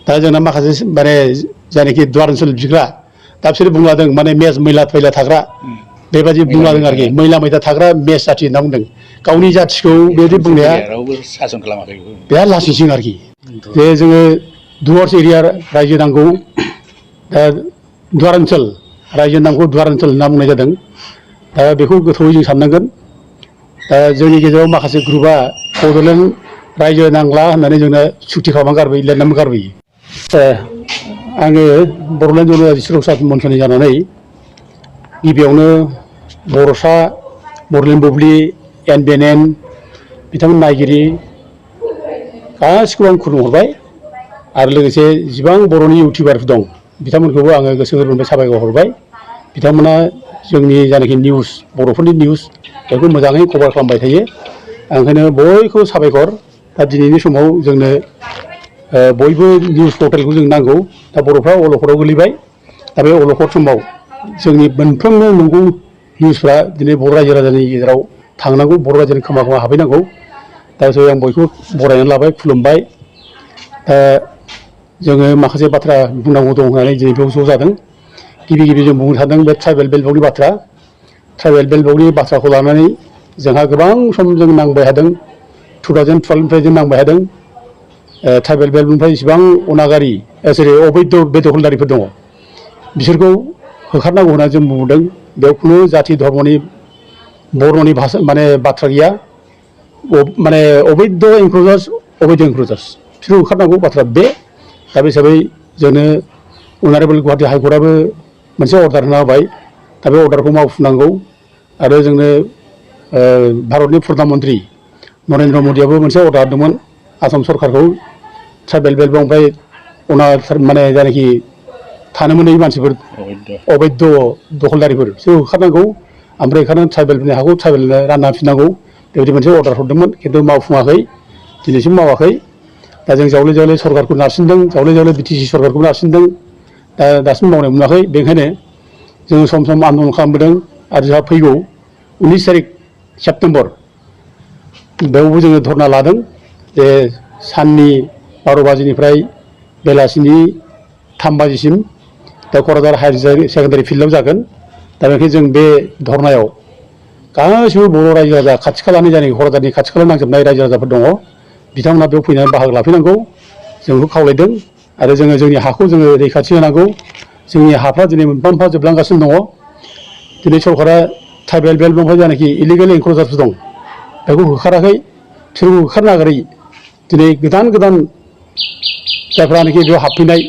दा जोंना माखासे माने जायनाखि दुवार ओनसोल बिग्रा दा बिसोर बुंलादों माने मेस मैला फैला थाग्रा बेबायदि बुंलादों आरोखि मैला मैला थाग्रा मेस जाथि होनना बुंदों गावनि जाथिखौ बेबायदि बुंनाया बिराद लासिंसिं आरोखि जे जोङो दुवार्स एरिया रायजो नांगौ दा दुवार ओनसोल रायजो नामखौ दुवार ओनसोल होनना बुंनाय जादों दा बेखौ गोथौयै जों साननांगोन दा जोंनि गेजेराव माखासे ग्रुपआ बड'लेण्ड रायजो नांला होननानै जोंनो सुक्ति खालामनानै गारबोयो लिरनानै गारबोयो आङो बड'लेण्ड जनजाति सुरक्षा मन्चनि जानानै गिबियावनो बर'सा बड'लेण्ड बुब्लि NBNN बिथांमोन नायगिरि गासिखौबो आं खुलुमहरबाय आरो लोगोसे जेसेबां बर'नि इउटिउबारफोर दं बिथांमोनखौबो आङो गोसो गोरबोनिफ्राय साबायखर हरबाय बिथांमोना जोंनि जानाखि निउस बर'फोरनि निउस बेखौ मोजाङै कभार खालामबाय थायो ओंखायनो बयखौबो साबायखर दा दिनैनि समाव जोंनो बयबो निउस पर्टेलखौ जों नांगौ दा बर'फ्रा अलखदाव गोलैबाय दा बे अलखद समाव जोंनि मोनफ्रोमबो नंगौ निउसफ्रा दिनै बर' रायजो राजानि गेजेराव थांनांगौ बर' रायजोनि खोमा खोमा हाबहैनांगौ दा आं बयखौबो बरायनानै लाबाय खुलुमबाय जोङो माखासे बाथ्रा बुंनांगौ दं होननानै दिनै बेयाव ज' जादों गिबि जों बुंनो सानदों बे ट्राइबेल बेल्ट बर्डनि बाथ्रा ट्राइबेल बेल्ट बर्डनि बाथ्राखौ लानानै जोंहा गोबां सम जों नांबाय थादों 2012निफ्राय जों नांबाय थादों ट्राइबेल बेल्टनिफ्राय इसेबां अनागारि जेरै अबैध बेदखलदारिफोर दङ बिसोरखौ होखारनांगौ होनना जों बुंदों बेयाव खुनु जाथि धर्मनि बर'नि भाषा माने बाथ्रा गैया माने अबैध एनक्ल'जार्स बिसोरखौ होखारनांगौ बाथ्रा बे दा बे हिसाबै जोंनो अनारेबल गुवाहाटि हाइकर्टआबो मोनसे अर्डार होना होबाय दा बे अर्डारखौ मावफुंनांगौ आरो जोंनो भारतनि प्रधान मन्त्रि नरेन्द्र मदियाबो मोनसे अर्डार होदोंमोन आसाम सरकारखौ ट्राइबेल बेल्ट ओमफ्राय माने जायनाखि थानो मोनै मानसिफोर अबैध दखलदारिफोर बिसोरखौ होखारनांगौ ओमफ्राय ओंखायनो ट्राइबेलफोरनि हाखौ ट्राइबेलनो रानना होफिननांगौ बेबायदि मोनसे अर्डार हरदोंमोन खिन्थु मावफुङाखै दिनैसिम मावाखै दा जों जावले जावले सरकारखौ नारसिनदों जावले जावले BTC सरकारखौ नारसिनदों दा दासिम मावनाय मोनाखै बेनिखायनो जोङो सम सम आन्दलन खालामबोदों आरो जोंहा फैगौ 19 तारिख सेप्तेम्बर बेयावबो जोङो धरना लादों जे साननि 12 बाजिनिफ्राय बेलासिनि 3 बाजिसिम दा क'क्राझार हायार सेकेन्डारि फिल्डआव जागोन दा बेनिखायनो जों बे धरनायाव गासिबो बर' रायजो राजा खाथि खालानि जायनाखि क'क्राझारनि खाथि खाला नांजोबनाय रायजो राजाफोर दङ बिथांमोना बेयाव फैनानै बाहागो लाफैनांगौ जों बेखौ खावलायदों आरो जोङो जोंनि हाखौ जोङो रैखाथि होनांगौ जोंनि हाफ्रा दिनै मोनफा मोनफा जोबलांगासिनो दङ दिनै सरकारा ट्राइबेल बेल्ट ओमफ्राय जायनाखि इलिगेल एनक्ल'जार्सफोर दं बेखौ होखाराखै बिसोरखौ होखारनो नागारै दिनै गोदान जायफ्रानोखि बेयाव हाबफैनाय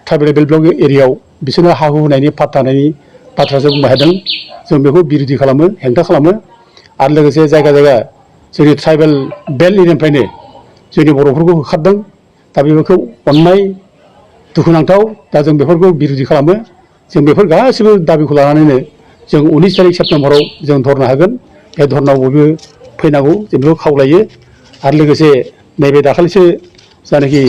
ट्राइबेल बेल्ट एरियायाव बिसोरनो हा हु होनायनि पाट्टा होनायनि बाथ्रासो बुंबाय थादों जों बेखौ बिरोधि खालामो हेंथा खालामो आरो लोगोसे जायगा जोंनि ट्राइबेल बेल्ट एरियानिफ्रायनो जोंनि बर'फोरखौ होखारदों दा बेफोरखौ अननाय दुखुनांथाव दा जों बेफोरखौ बिरोधि खालामो जों बेफोर गासिबो दाबिखौ लानानैनो जों 19 तारिख सेप्तेम्बराव जों धरना होगोन बे धरनायाव बयबो फैनांगौ जों बेखौ खावलायो आरो लोगोसे नैबे दाखालिसो जायनाखि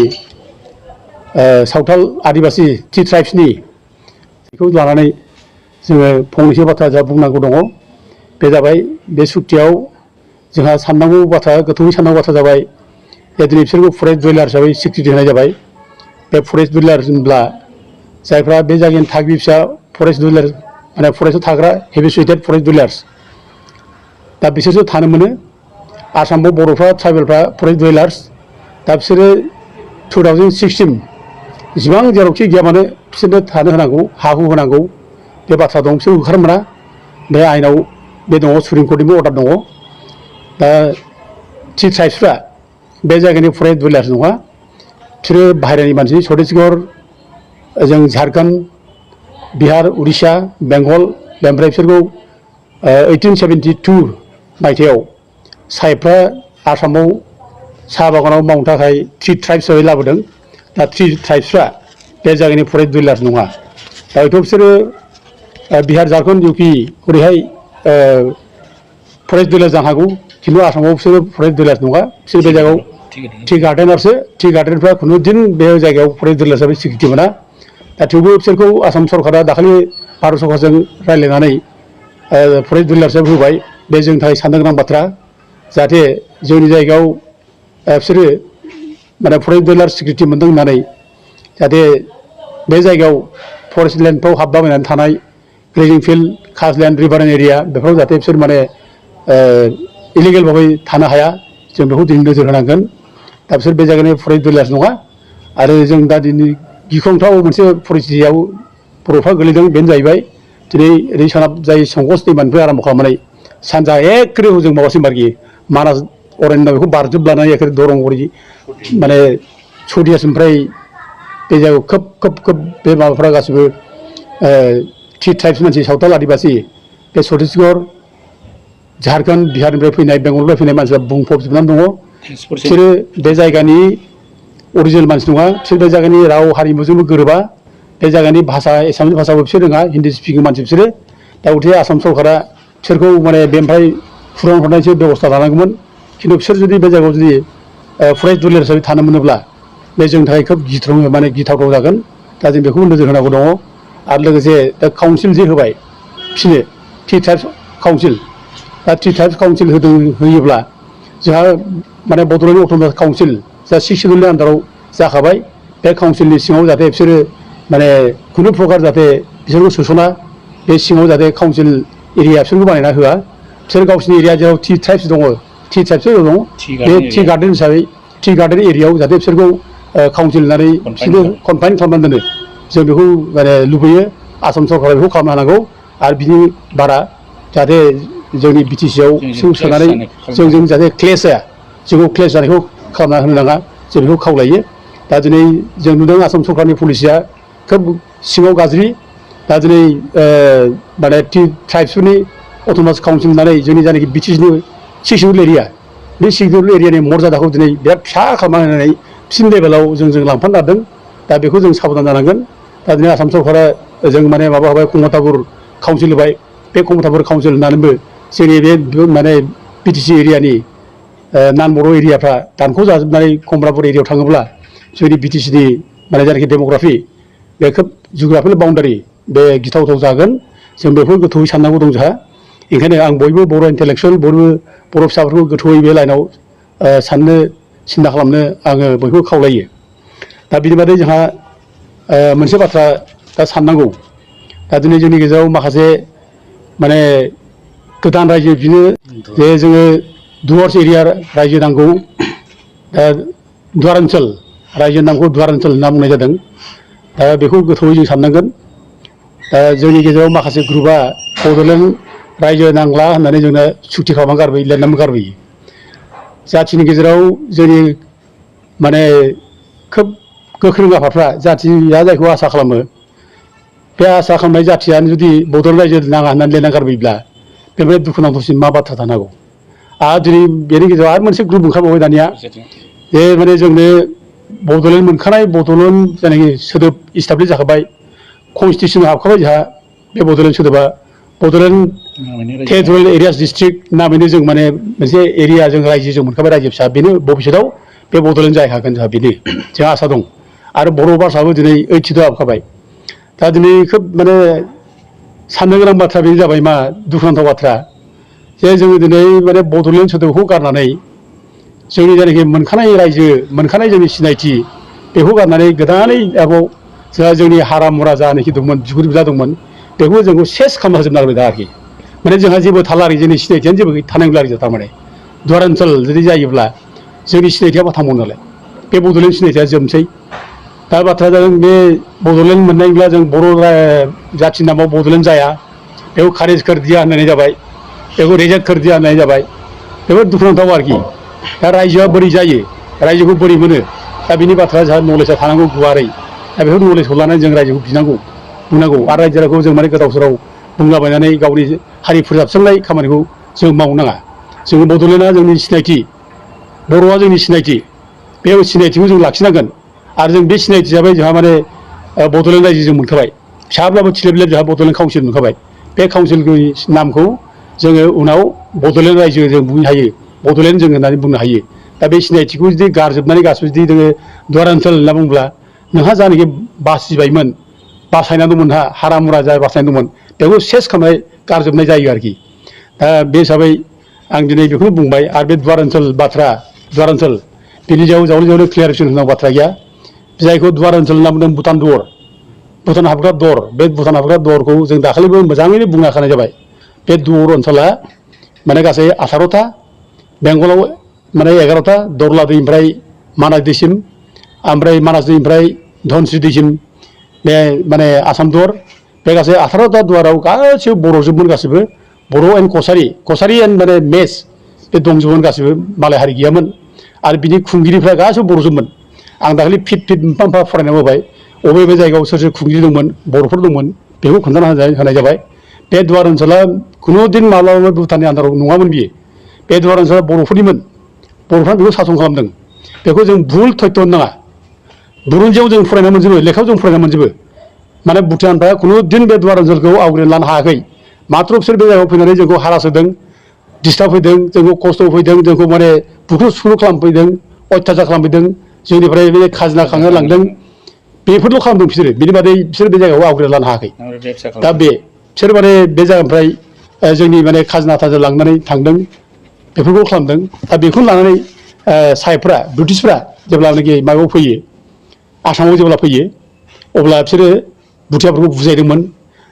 सावथाल आदिबासि टि ट्राइब्सनि बेखौ लानानै जोङो फंनैसो बाथ्रा जा बुंनांगौ दङ बे जाबाय बे सुक्तियाव जोंहा साननांगौ बाथ्रा गोथौयै साननांगौ बाथ्रा जाबाय जे दिनै बिसोरखौ फरेस्ट डुवेलार हिसाबै सिक्रिटि होनाय जाबाय बे फरेस्ट डुवेलार होनब्ला जायफ्रा बे जायगानि थागिबि फिसा फरेस्ट डुवेलार माने फरेस्टआव थाग्रा हेबिचुएटेड फरेस्ट डुवेलार्स दा बिसोरसो थानो मोनो आसामाव बर'फ्रा ट्राइबेलफ्रा फरेस्ट डुवेलार्स दा बिसोरो 2006सिम जेसेबां जेरावखि गैया मानो बिसोरनो थानो होनांगौ हा हु होनांगौ बे बाथ्रा दं बिसोर होखारनो मोना बे आयेनाव बे दङ सुप्रिम कर्टनिबो अर्डार दङ दा टि ट्राइब्सफ्रा बे जायगानि फरेस्ट डुवेलार्स नङा बिसोरो बाहेरानि मानसि छत्तीसगढ़ जों झारखन्ड बिहार उड़िसा बेंगल ओमफ्राय बिसोरखौ 1872 मायथाइयाव साहेबफ्रा आसामाव साहा बागानाव मावनो थाखाय 3 ट्राइब्स हिसाबै लाबोदों दा 3 ट्राइब्सफ्रा बे जायगानि फरेस्ट डुवेलार्स नङा दा हयथ' बिसोरो बिहार झारखन्ड UP ओरैहाय फरेस्ट डुवेलार्स जानो हागौ खिन्थु आसामाव बिसोरो फरेस्ट डुवेलार्स नङा बिसोर बे जायगायाव टि गार्डेनारसो टि गार्डेनफ्रा खुनु दिन बे जायगायाव फरेस्ट डुवेलार्स हिसाबै सिक्रिटि मोना दा थेवबो बिसोरखौ आसाम सरकारा दाखालि भारत सरकारजों रायज्लायनानै फरेस्ट डुवेलार्स हिसाबै होबाय बे जोंनि थाखाय साननो गोनां बाथ्रा जाहाथे जोंनि जायगायाव बिसोरो माने फरेस्ट डिलार सिकिउरिटि मोनदों होननानै जाहाथे बे जायगायाव फरेस्ट लेन्डफ्राव हाबलाबायनानै थानाय ग्रेजिं फिल्ड काजलेण्ड रिभाराइन एरिया बेफोराव जाहाथे बिसोर माने इलिगेल भाबै थानो हाया जों बेखौ दिनै नोजोर होनांगोन दा बिसोर बे जायगानि फरेस्ट डिलार्स नङा आरो जों दा दिनै गिख्रंथाव मोनसे परिस्थितियाव बर'फ्रा गोलैदों बेनो जाहैबाय दिनै ओरै सोनाब जाय संकस दैमानिफ्राय आराम्भ खालामनानै सानजा एखेरे जों माबासिम आरोखि मानास अरण्य बेखौ बारजोबलानानै एखेरे दरंगुरि माने सदियासिमफ्राय बे जायगायाव खोब बे माबाफ्रा गासिबो थि ट्राइब्स मानसि सावथाल आदिबासि बे छत्तीसगढ़ झारखन्ड बिहारनिफ्राय फैनाय बेंगलनिफ्राय फैनाय मानसिफ्रा बुंफबजोबनानै दङ बिसोरो बे जायगानि अरिजिनेल मानसि नङा बिसोर बे जायगानि राव हारिमुजोंबो गोरोबा बे जायगानि भाषा एसामिस भाषाबो बिसोर रोङा हिन्दी स्पिकिं मानसि बिसोरो दा गथे आसाम सरकारा बिसोरखौ माने बेनिफ्राय फुरन हरनायसो बेबस्था लानांगौमोन खिन्थु बिसोर जुदि बे जायगायाव जुदि फरेस्ट डिलार हिसाबै थानो मोनोब्ला बे जोंनि थाखाय खोब गिथावना माने गिथावथाव जागोन दा जों बेखौ नोजोर होनांगौ दङ आरो लोगोसे दा काउन्सिल जे होबाय बिसोरनो टि ट्राइब्स काउन्सिल दा टि ट्राइब्स काउन्सिल होयोब्ला जोंहा माने बड'लेण्ड अट'नमास काउन्सिल जा 6 सिडिउलनि आन्दाराव जाखाबाय बे काउन्सिलनि सिङाव जाहाथे बिसोरो माने खुनु प्रकार जाहाथे बिसोरखौ सोसना बे सिङाव जाहाथे काउन्सिल एरिया बिसोरखौ बानायना होआ बिसोर गावसिनि एरिया जेराव टि ट्राइब्स दङ टि ट्राइब्सफोर दङ बे टि गार्डेन हिसाबै टि गार्डेन एरियायाव जाहाथे बिसोरखौ काउन्सिल होननानै बिसोरखौ कनफाइन खालामनानै दोनो जों बेखौ माने लुबैयो आसाम सरकारा बेखौ खालामनो हानांगौ आरो बिनि बारा जाहाथे जोंनि बिटिसिआव सोनानै जोंजों जाहाथे क्लेश जाया जोंखौ क्लेश जानायखौ खालामना होनो नाङा जों बेखौ खावलायो दा दिनै जों नुदों आसाम सरकारनि पलिसिया खोब सिङाव गाज्रि दा दिनै माने टि ट्राइब्सफोरनि अट'नमास काउन्सिल होननानै जोंनि जायनाखि बिटिसिनि सिडिउल एरिया बे सिडिउल एरियानि मर्यादाखौ दिनै बिराद फिसा खालामना होनानै फिन लेभेलाव जों लांफानो नागिरदों दा बेखौ जों साबधान जानांगोन दा दिनै आसाम सरकारा जों माने माबा होबाय कमतापुर काउन्सिल होबाय बे कमतापुर काउन्सिल होननानैबो जोंनि बे माने बिटिसि एरियानि नान बर' एरियाफ्रा दानख' जाजोबनानै कमतापुर एरियायाव थाङोब्ला जोंनि बिटिसिनि माने जायनाखि डेम'ग्राफि बे खोब जिअ'ग्राफिकेल बाउन्डारि बे गिथावथाव जागोन जों बेखौ गोथौयै साननांगौ दं जोंहा ओंखायनो आं बयबो बर' इन्टेलेक्सुयेल बयबो बर' फिसाफोरखौ गोथौयै बे लाइनाव साननो सिन्था खालामनो आङो बयखौबो खावलायो दा बिनि बादै जोंहा मोनसे बाथ्रा दा साननांगौ दा दिनै जोंनि गेजेराव माखासे माने गोदान रायजो बिनो जे जोङो डुवार्स एरिया रायजो नांगौ दा दुवार ओनसोल रायजोनि नामखौ दुवार ओनसोल होनना बुंनाय जादों दा बेखौ गोथौयै जों साननांगोन दा जोंनि गेजेराव माखासे ग्रुपआ बड'लेण्ड रायजो नांला होननानै जोंनो सुक्ति खालामनानै गारबोयो लिरनानै गारबोयो जाथिनि गेजेराव जोंनि माने खोब गोख्रों आफादफ्रा जाथिया जायखौ आसा खालामो बे आसा खालामनाय जाथियानो जुदि बड'लेण्ड रायजो नाङा होननानै लिरना गारबोयोब्ला बेनिफ्राय दुखुनांथावसिन मा बाथ्रा थानांगौ आरो दिनै बेनि गेजेराव आरो मोनसे ग्रुप ओंखारबावबाय दानिया जे माने जोंनो बड'लेण्ड मोनखानाय बड'लेण्ड जायनाखि सोदोब इस्टाब्लिस जाखाबाय कनस्टिटिउसनाव हाबखाबाय जोंहा बे बड'लेण्ड सोदोबा बड'लेण्ड टेरिटरियेल एरियास डिस्ट्रिक्ट नामैनो जों माने मोनसे एरिया जों रायजो जों मोनखाबाय रायजो फिसा बेनो भबिष्यताव बे बड'लेण्ड जाहैखागोन जोंहा बेनो जोंहा आसा दं आरो बर' भाषाबो दिनै 82 हाबखाबाय दा दिनै खोब माने साननो गोनां बाथ्रा बेनो जाबाय मा दुखुनांथाव बाथ्रा जे जोङो दिनै माने बड'लेण्ड सोदोबखौ गारनानै जोंनि जायनाखि मोनखानाय रायजो मोनखानाय जोंनि सिनायथि बेखौ गारनानै गोदानै आरोबाव जोंहा जोंनि हारा मुरा जानाखि दंमोन बिगुर बिला दंमोन बेखौ जोंखौ सेस खालामना होजोबना होबाय दा आरोखि माने जोंहा जेबो थाला आरोखि जोंनि सिनायथियानो जेबो थानांला आरोखि थारमाने दुवार ओनसोल जुदि जायोब्ला जोंनि सिनायथिया मा थांबावनो नालाय बे बड'लेण्ड सिनायथिया जोबनोसै दा बाथ्राया जादों बे बड'लेण्ड मोननायब्ला जों बर' जाथिनि नामाव बड'लेण्ड जाया बेखौ खारिज कर दिया होननाय जाबाय बेखौ रिजेक्ट कर दिया होननाय जाबाय बेफोर दुखुनांथाव आरोखि दा रायजोआ बोरै जायो रायजोखौ बोरै मोनो दा बिनि बाथ्राया जोंहा नलेजआ थानांगौ गुवारै दा बेफोर नलेजखौ लानानै जों रायजोखौ बिनांगौ बुंनांगौ आरो रायजोखौ जों माने गोदाव सोराव बुंलाबायनानै गावनि हारि फोजाबस्रांनाय खामानिखौ जों मावनो नाङा जोङो बड'लेण्डआ जोंनि सिनायथि बर'आ जोंनि सिनायथि बे सिनायथिखौ जों लाखिनांगोन आरो जों बे सिनायथि जाबाय जोंहा माने बड'लेण्ड रायजो जों मोनखाबाय फिसाब्लाबो थिलेबलेब जोंहा बड'लेण्ड काउन्सिल मोनखाबाय बे काउन्सिलनि नामखौ जोङो उनाव बड'लेण्ड रायजो जों बुंनो हायो बड'लेण्ड जों होननानै बुंनो हायो दा बे सिनायथिखौ जुदि गारजोबनानै गासिबो जुदि जोङो दुवार ओनसोल होनना बुङोब्ला नोंहा जानाखि बासिबायमोन बासायनानै दंमोन नोंहा हारा मुरा जा बासायनानै दंमोन बेखौ सेस खालामनाय गारजोबनाय जायो आरोखि दा बे हिसाबै आं दिनै बेखौनो बुंबाय आरो बे दुवार ओनसोल बाथ्रा दुवार ओनसोल बेनि सायाव जावले क्लियारेसन होनांगौ बाथ्रा गैया जायखौ दुवार ओनसोल होनना बुंदों भुटान दुवार भुटान हाबग्रा दर बे भुटान हाबग्रा दरखौ जों दाखालिबो मोजाङैनो बुंना होखानाय जाबाय बे दुवार ओनसोला माने गासै 18टा बेंगलाव माने 11टा दरला दैनिफ्राय मानास दैसिम ओमफ्राय मानास दैनिफ्राय धनस्रि दैसिम बे माने आसाम दुवार बे गासै 18टा दुवाराव गासैबो बर'जोबमोन गासैबो बर' एन्ड कसारि एन्ड माने मेस बे दंजोबोमोन गासैबो मालाय हारि गैयामोन आरो बिनि खुंगिरिफ्रा गासैबो बर'जोबमोन आं दाखालि फिट मोनफा मोनफा फरायना होबाय बबे जायगायाव सोर खुंगिरि दंमोन बर'फोर दंमोन बेखौ खोन्थाना होनाय जाबाय बे दुवार ओनसोला खुनु दिन माब्लाबाबो भुटाननि आन्दाराव नङामोन बियो बे दुवार ओनसोला बर'फोरनिमोन बर'फ्रा बेखौ सासन खालामदों बेखौ जों भुल थयथ' होननाङा बुरुन्जियाव जों फरायना मोनजोबो लेखायाव जों फरायना मोनजोबो माने भुटानफ्रा खुनु दिन बे दुवार ओनसोलखौ आवग्रिना लानो हायाखै माथ्र बिसोर बे जायगायाव फैनानै जोंखौ हारास होदों डिस्टार्ब होदों जोंखौ खस्थ' होफैदों जोंखौ माने बुख्रु सुख्रु खालामफैदों अयथासार खालामफैदों जोंनिफ्राय बे खाजोना खांनो लांदों बेफोरल' खालामदों बिसोरो बिनि बादै बिसोर बे जायगायाव आवग्रिना लानो हायाखै दा बिसोर माने बे जायगानिफ्राय जोंनि माने खाजोना थाजोना लांनानै थांदों बेफोरखौ खालामदों दा बेखौनो लानानै साहेबफ्रा ब्रिटिशफ्रा जेब्लानाखि माबायाव फैयो आसामाव जेब्ला फैयो अब्ला बिसोरो भुटियाफोरखौ बुजायदोंमोन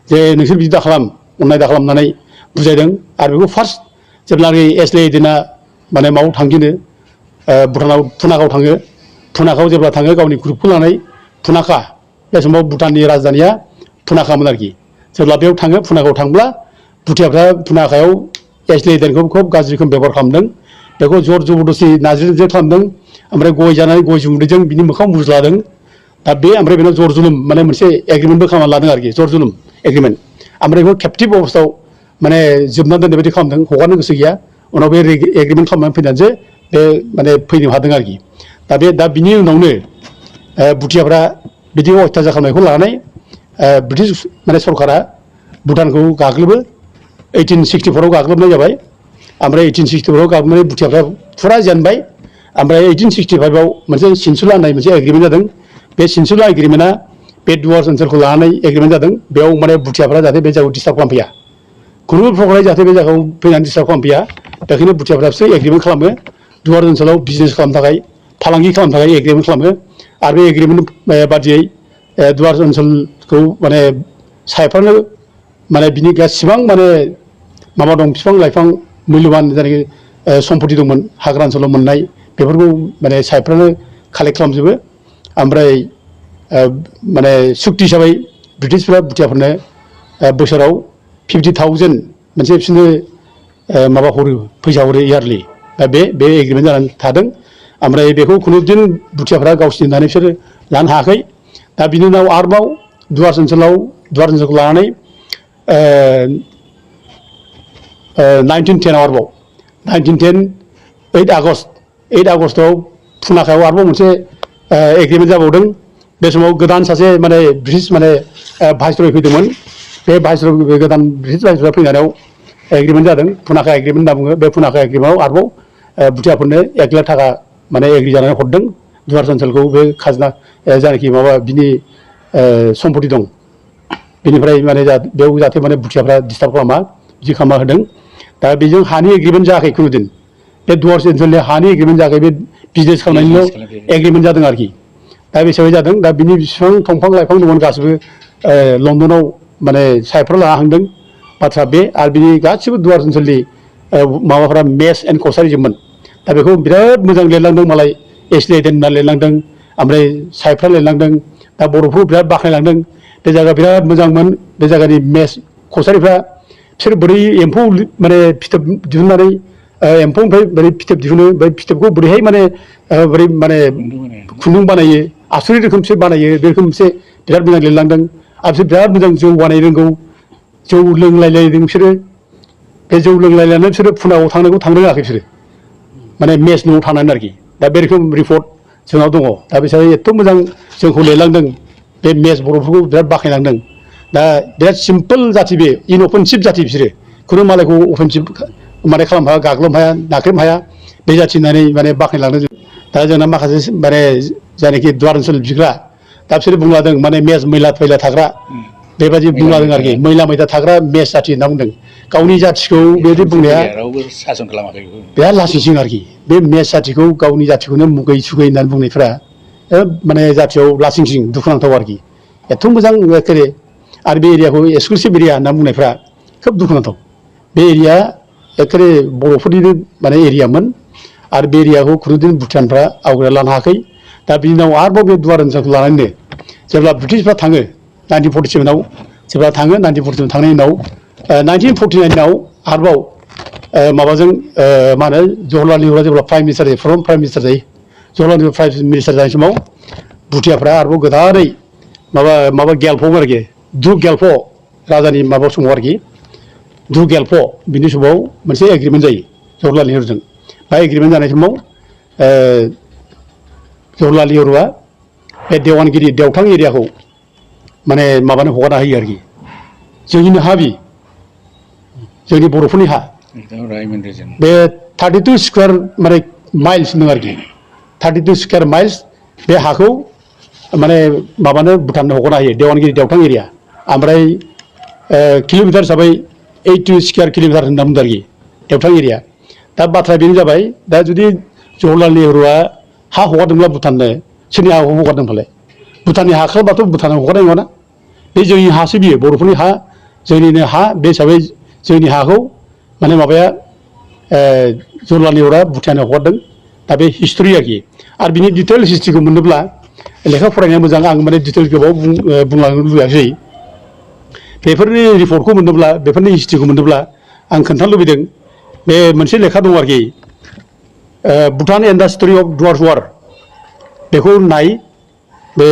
जे नोंसोर बिदि दा खालाम अननाय दा खालामनानै बुजायदों आरो बेखौ फार्स्ट जेब्लानाखि एसले दिना माने माबायाव थांगिनो भुटानाव पुनाकाव थाङो पुनाकाव जेब्ला थाङो गावनि ग्रुपखौ लानानै पुनाका बे समाव भुटाननि राजधानिया पुनाकामोन आरोखि जेब्ला बेयाव थाङो पुनाकाव थांब्ला भुटियाफ्रा पुनाकायाव एसलेदेनखौ खोब गाज्रि रोखोम बेबहार खालामदों बेखौ जर जबरदस्ति नाज्रिजों खालामदों ओमफ्राय गय जानानै गय जुमुदैजों बिनि मोखां मुज्लादों दा बे ओमफ्राय बेनाव जर जुलुम माने मोनसे एग्रिमेन्टबो खालामना लादों आरोखि जर जुलुम एग्रिमेन्ट ओमफ्राय बेखौ केप्टिभ अबस्थायाव माने जोबनानै दोननाय बायदि खालामदों हगारनो गोसो गैया उनाव बे एग्रिमेन्ट खालामनानै फैनानैसो बे माने फैनो हादों आरोखि दा बिनि उनावनो भुटियाफ्रा बिदि अयथासार खालामनायखौ लानानै ब्रिटिश माने सरकारा भुटानखौ गाग्लोबो 1864आव गाग्लोबनाय जाबाय ओमफ्राय 1864आव गाग्लोबनानै भुटियाफ्रा फुरा जेनबाय ओमफ्राय 1865आव मोनसे सिनसुला होननाय मोनसे एग्रिमेन्ट जादों बे सिनसुला एग्रिमेन्टआ बे दुवार ओनसोलखौ लानानै एग्रिमेन्ट जादों बेयाव माने भुटियाफ्रा जाहाथे बे जायगायाव डिस्टार्ब खालामफैया खुनु प्रकारै जाहाथे बे जायगायाव फैनानै डिस्टार्ब खालामफैया बेखायनो भुटियाफ्रा बिसोर एग्रिमेन्ट खालामो दुवार ओनसोलाव बिजनेस खालामनो थाखाय फालांगि खालामनो थाखाय एग्रिमेन्ट खालामो आरो बे एग्रिमेन्ट बादियै दुवार ओनसोलखौ माने सायफ्रानो माने बिनि गासिबां माने माबा दं बिफां लाइफां मुल्यबान जायनाखि सम्पति दंमोन हाग्रा ओनसोलाव मोननाय बेफोरखौ माने सायफ्रानो कालेक्ट खालामजोबो ओमफ्राय माने सुक्ति हिसाबै ब्रिटिशफ्रा भुटियाफोरनो बोसोराव 50,000 मोनसे बिसोरनो माबा हरो फैसा हरो इयारलि दा बे एग्रिमेन्ट जानानै थादों ओमफ्राय बेखौ खुनु दिन भुटियाफ्रा गावसिनि होननानै बिसोरो लानो हायाखै दा बिनि उनाव आरोबाव दुवार ओनसोलखौ लानानै 1910 आरोबाव 1910 8 आगस्टआव पुनाकायाव आरोबाव मोनसे एग्रिमेन्ट जाबावदों बे समाव गोदान सासे माने ब्रिटिश माने भाइसरय फैदोंमोन बे गोदान ब्रिटिश भाइसरय फैनायाव एग्रिमेन्ट जादों पुनाका एग्रिमेन्ट होनना बुङो बे पुनाका एग्रिमेन्टआव आरोबाव भुटियाफोरनो 1 लाख थाखा माने एग्रि जानानै हरदों दुवार ओनसोलखौ बे खाजोना जायनाखि माबा बिनि सम्पति दं बेनिफ्राय माने बेयाव जाहाथे माने भुटियाफ्रा डिस्टार्ब खालामा बिदि खालामना होदों दा बेजों हानि एग्रिमेन्ट जायाखै खुनु दिन बे दुवार ओनसोलनि हानि एग्रिमेन्ट जायाखै बे बिजनेस खालामनायनिल' एग्रिमेन्ट जादों आरोखि दा बे हिसाबै जादों दा बिनि बिसिबां दंफां लाइफां दंमोन गासिबो लण्डनाव माने सायफ्रा लाना थांदों बाथ्रा बे आरो बिनि गासिबो दुवार ओनसोलनि माबाफ्रा मेस एन्ड कसारिजोबमोन दा बेखौ बिराद मोजां लिरलांदों मालाय एसलेदेन होनना लिरलांदों ओमफ्राय सायफ्रा लिरलांदों दा बर'फोरखौ बिराद बाख्नायलांदों बे जायगा बिराद मोजांमोन बे जायगानि मेस कसारिफ्रा बिसोर बोरै एम्फौ माने फिथोब दिहुननानै एम्फौनिफ्राय बोरै फिथोब दिहुनो बे फिथोबखौ बोरैहाय माने बोरै माने खुन्दुं बानायो आसुरि रोखोम बिसोर बानायो बे रोखोम मोनसे बिराद मोजां लिरलांदों आरो बिसोर बिराद मोजां जौ बानाय रोंगौ जौ लोंलायलायदों बिसोरो बे जौ लोंलायलायनानै बिसोरो पुनाकायाव थांनो रोङाखै बिसोरो माने मेस न'आव थानानै आरोखि दा बे रोखोम रिपर्ट जोंनाव दङ दा बिसोरो एथ' मोजां जोंखौ लिरलांदों बे मेस बर'फोरखौ बिराद बाख्नायलांदों दा बिराद सिम्पोल जाथि बे इनअफेन्सिभ जाथि बिसोरो खुनु मालायखौ अफेन्सिभ माने खालामनो हाया गाग्लोबनो हाया नाख्रेबनो हाया बे जाथि होननानै माने बाख्नायलांदों दा जोंना माखासे माने जायनाखि दुवार ओनसोल बिग्रा दा बिसोरो बुंलादों माने मेस मैला फैला थाग्रा बेबादि बुंलादों आरोखि मैला मैथा थाग्रा मेस जाथि होनना बुंदों गावनि जाथिखौ बेबायदि बुंनाया रावबो सासन खालामाखै बिराद लासिंसिं आरोखि बे मेस जाथिखौ गावनि जाथिखौनो मुगै सुगै होननानै बुंनायफ्रा माने जाथियाव लासिंसिं दुखुनांथाव आरोखि एथ' मोजां एखेरे आरो बे एरियाखौ एक्सक्लुसिभ एरिया होनना बुंनायफ्रा खोब दुखुनांथाव बे एरिया एखेरे बर'फोरनिनो माने एरियामोन आरो बे एरियाखौ खुनुदिन भुटानफ्रा आवग्रिना लानो हायाखै दा बिनि उनाव आरोबाव बे दुवार ओनसोलखौ लानानैनो जेब्ला ब्रिटिशफ्रा थाङो 1947आव जेब्ला थाङो 1947 थांनायनि उनाव 1949आव आरोबाव माबाजों मा होनो जवाहरलाल नेहुरुआ जेब्ला प्राइम मिनिस्टार जायो फर्मार प्राइम मिनिस्टार जायो जवाहरलाल नेहुरु प्राइम मिनिस्टार जानाय समाव भुटियाफ्रा आरोबाव गोदानै माबा गेलफाव आरोखि दुक गेलफ' राजानि माबा समाव आरोखि दुक गेलफ' बिनि समाव मोनसे एग्रिमेन्ट जायो जवाहरलाल नेहुरुजों बा एग्रिमेन्ट जानाय समाव जवाहरलाल नेहुरुआ बे देवानगिरि देवथां एरियाखौ माने माबानो हगारना होयो आरोखि जोंनिनो हा बि जोंनि बर'फोरनि हा बे 32 स्कुवार माने माइल्स होनदों आरोखि 32 स्कुवार माइल्स बे हाखौ माने माबानो भुटाननो हगारना होयो देवानगिरि देवथां एरिया ओमफ्राय किल'मिटार हिसाबै 80 स्कुवार किल'मिटार होनना बुंदों आरोखि देवथां एरिया दा बाथ्राया बेनो जाबाय दा जुदि जवाहरलाल नेहुरुआ हा हगारदोंब्ला भुटाननो सोरनि हाखौ हगारदों फालाय भुटाननि हाखौबाथ' भुटानाव हगारनाय नङाना बे जोंनि हासो बियो बर'फोरनि हा जोंनिनो हा बे हिसाबै जोंनि हाखौ माने माबाया जवाहरलाल नेहुरुआ भुटानाव हगारदों दा बे हिस्ट'रि आरोखि आरो बिनि डिटेल्स हिस्ट्रिखौ मोनोब्ला लेखा फरायनाया मोजां आं माने डिटेल्स गोबाव बुंलांनो लुबैयाखै बेफोरनि रिपर्टखौ मोनोब्ला बेफोरनि हिस्ट्रिखौ मोनोब्ला आं खोन्थानो लुबैदों बे मोनसे लेखा दं आरोखि Bhutan and the story of Dooars वार बेखौ नाय बे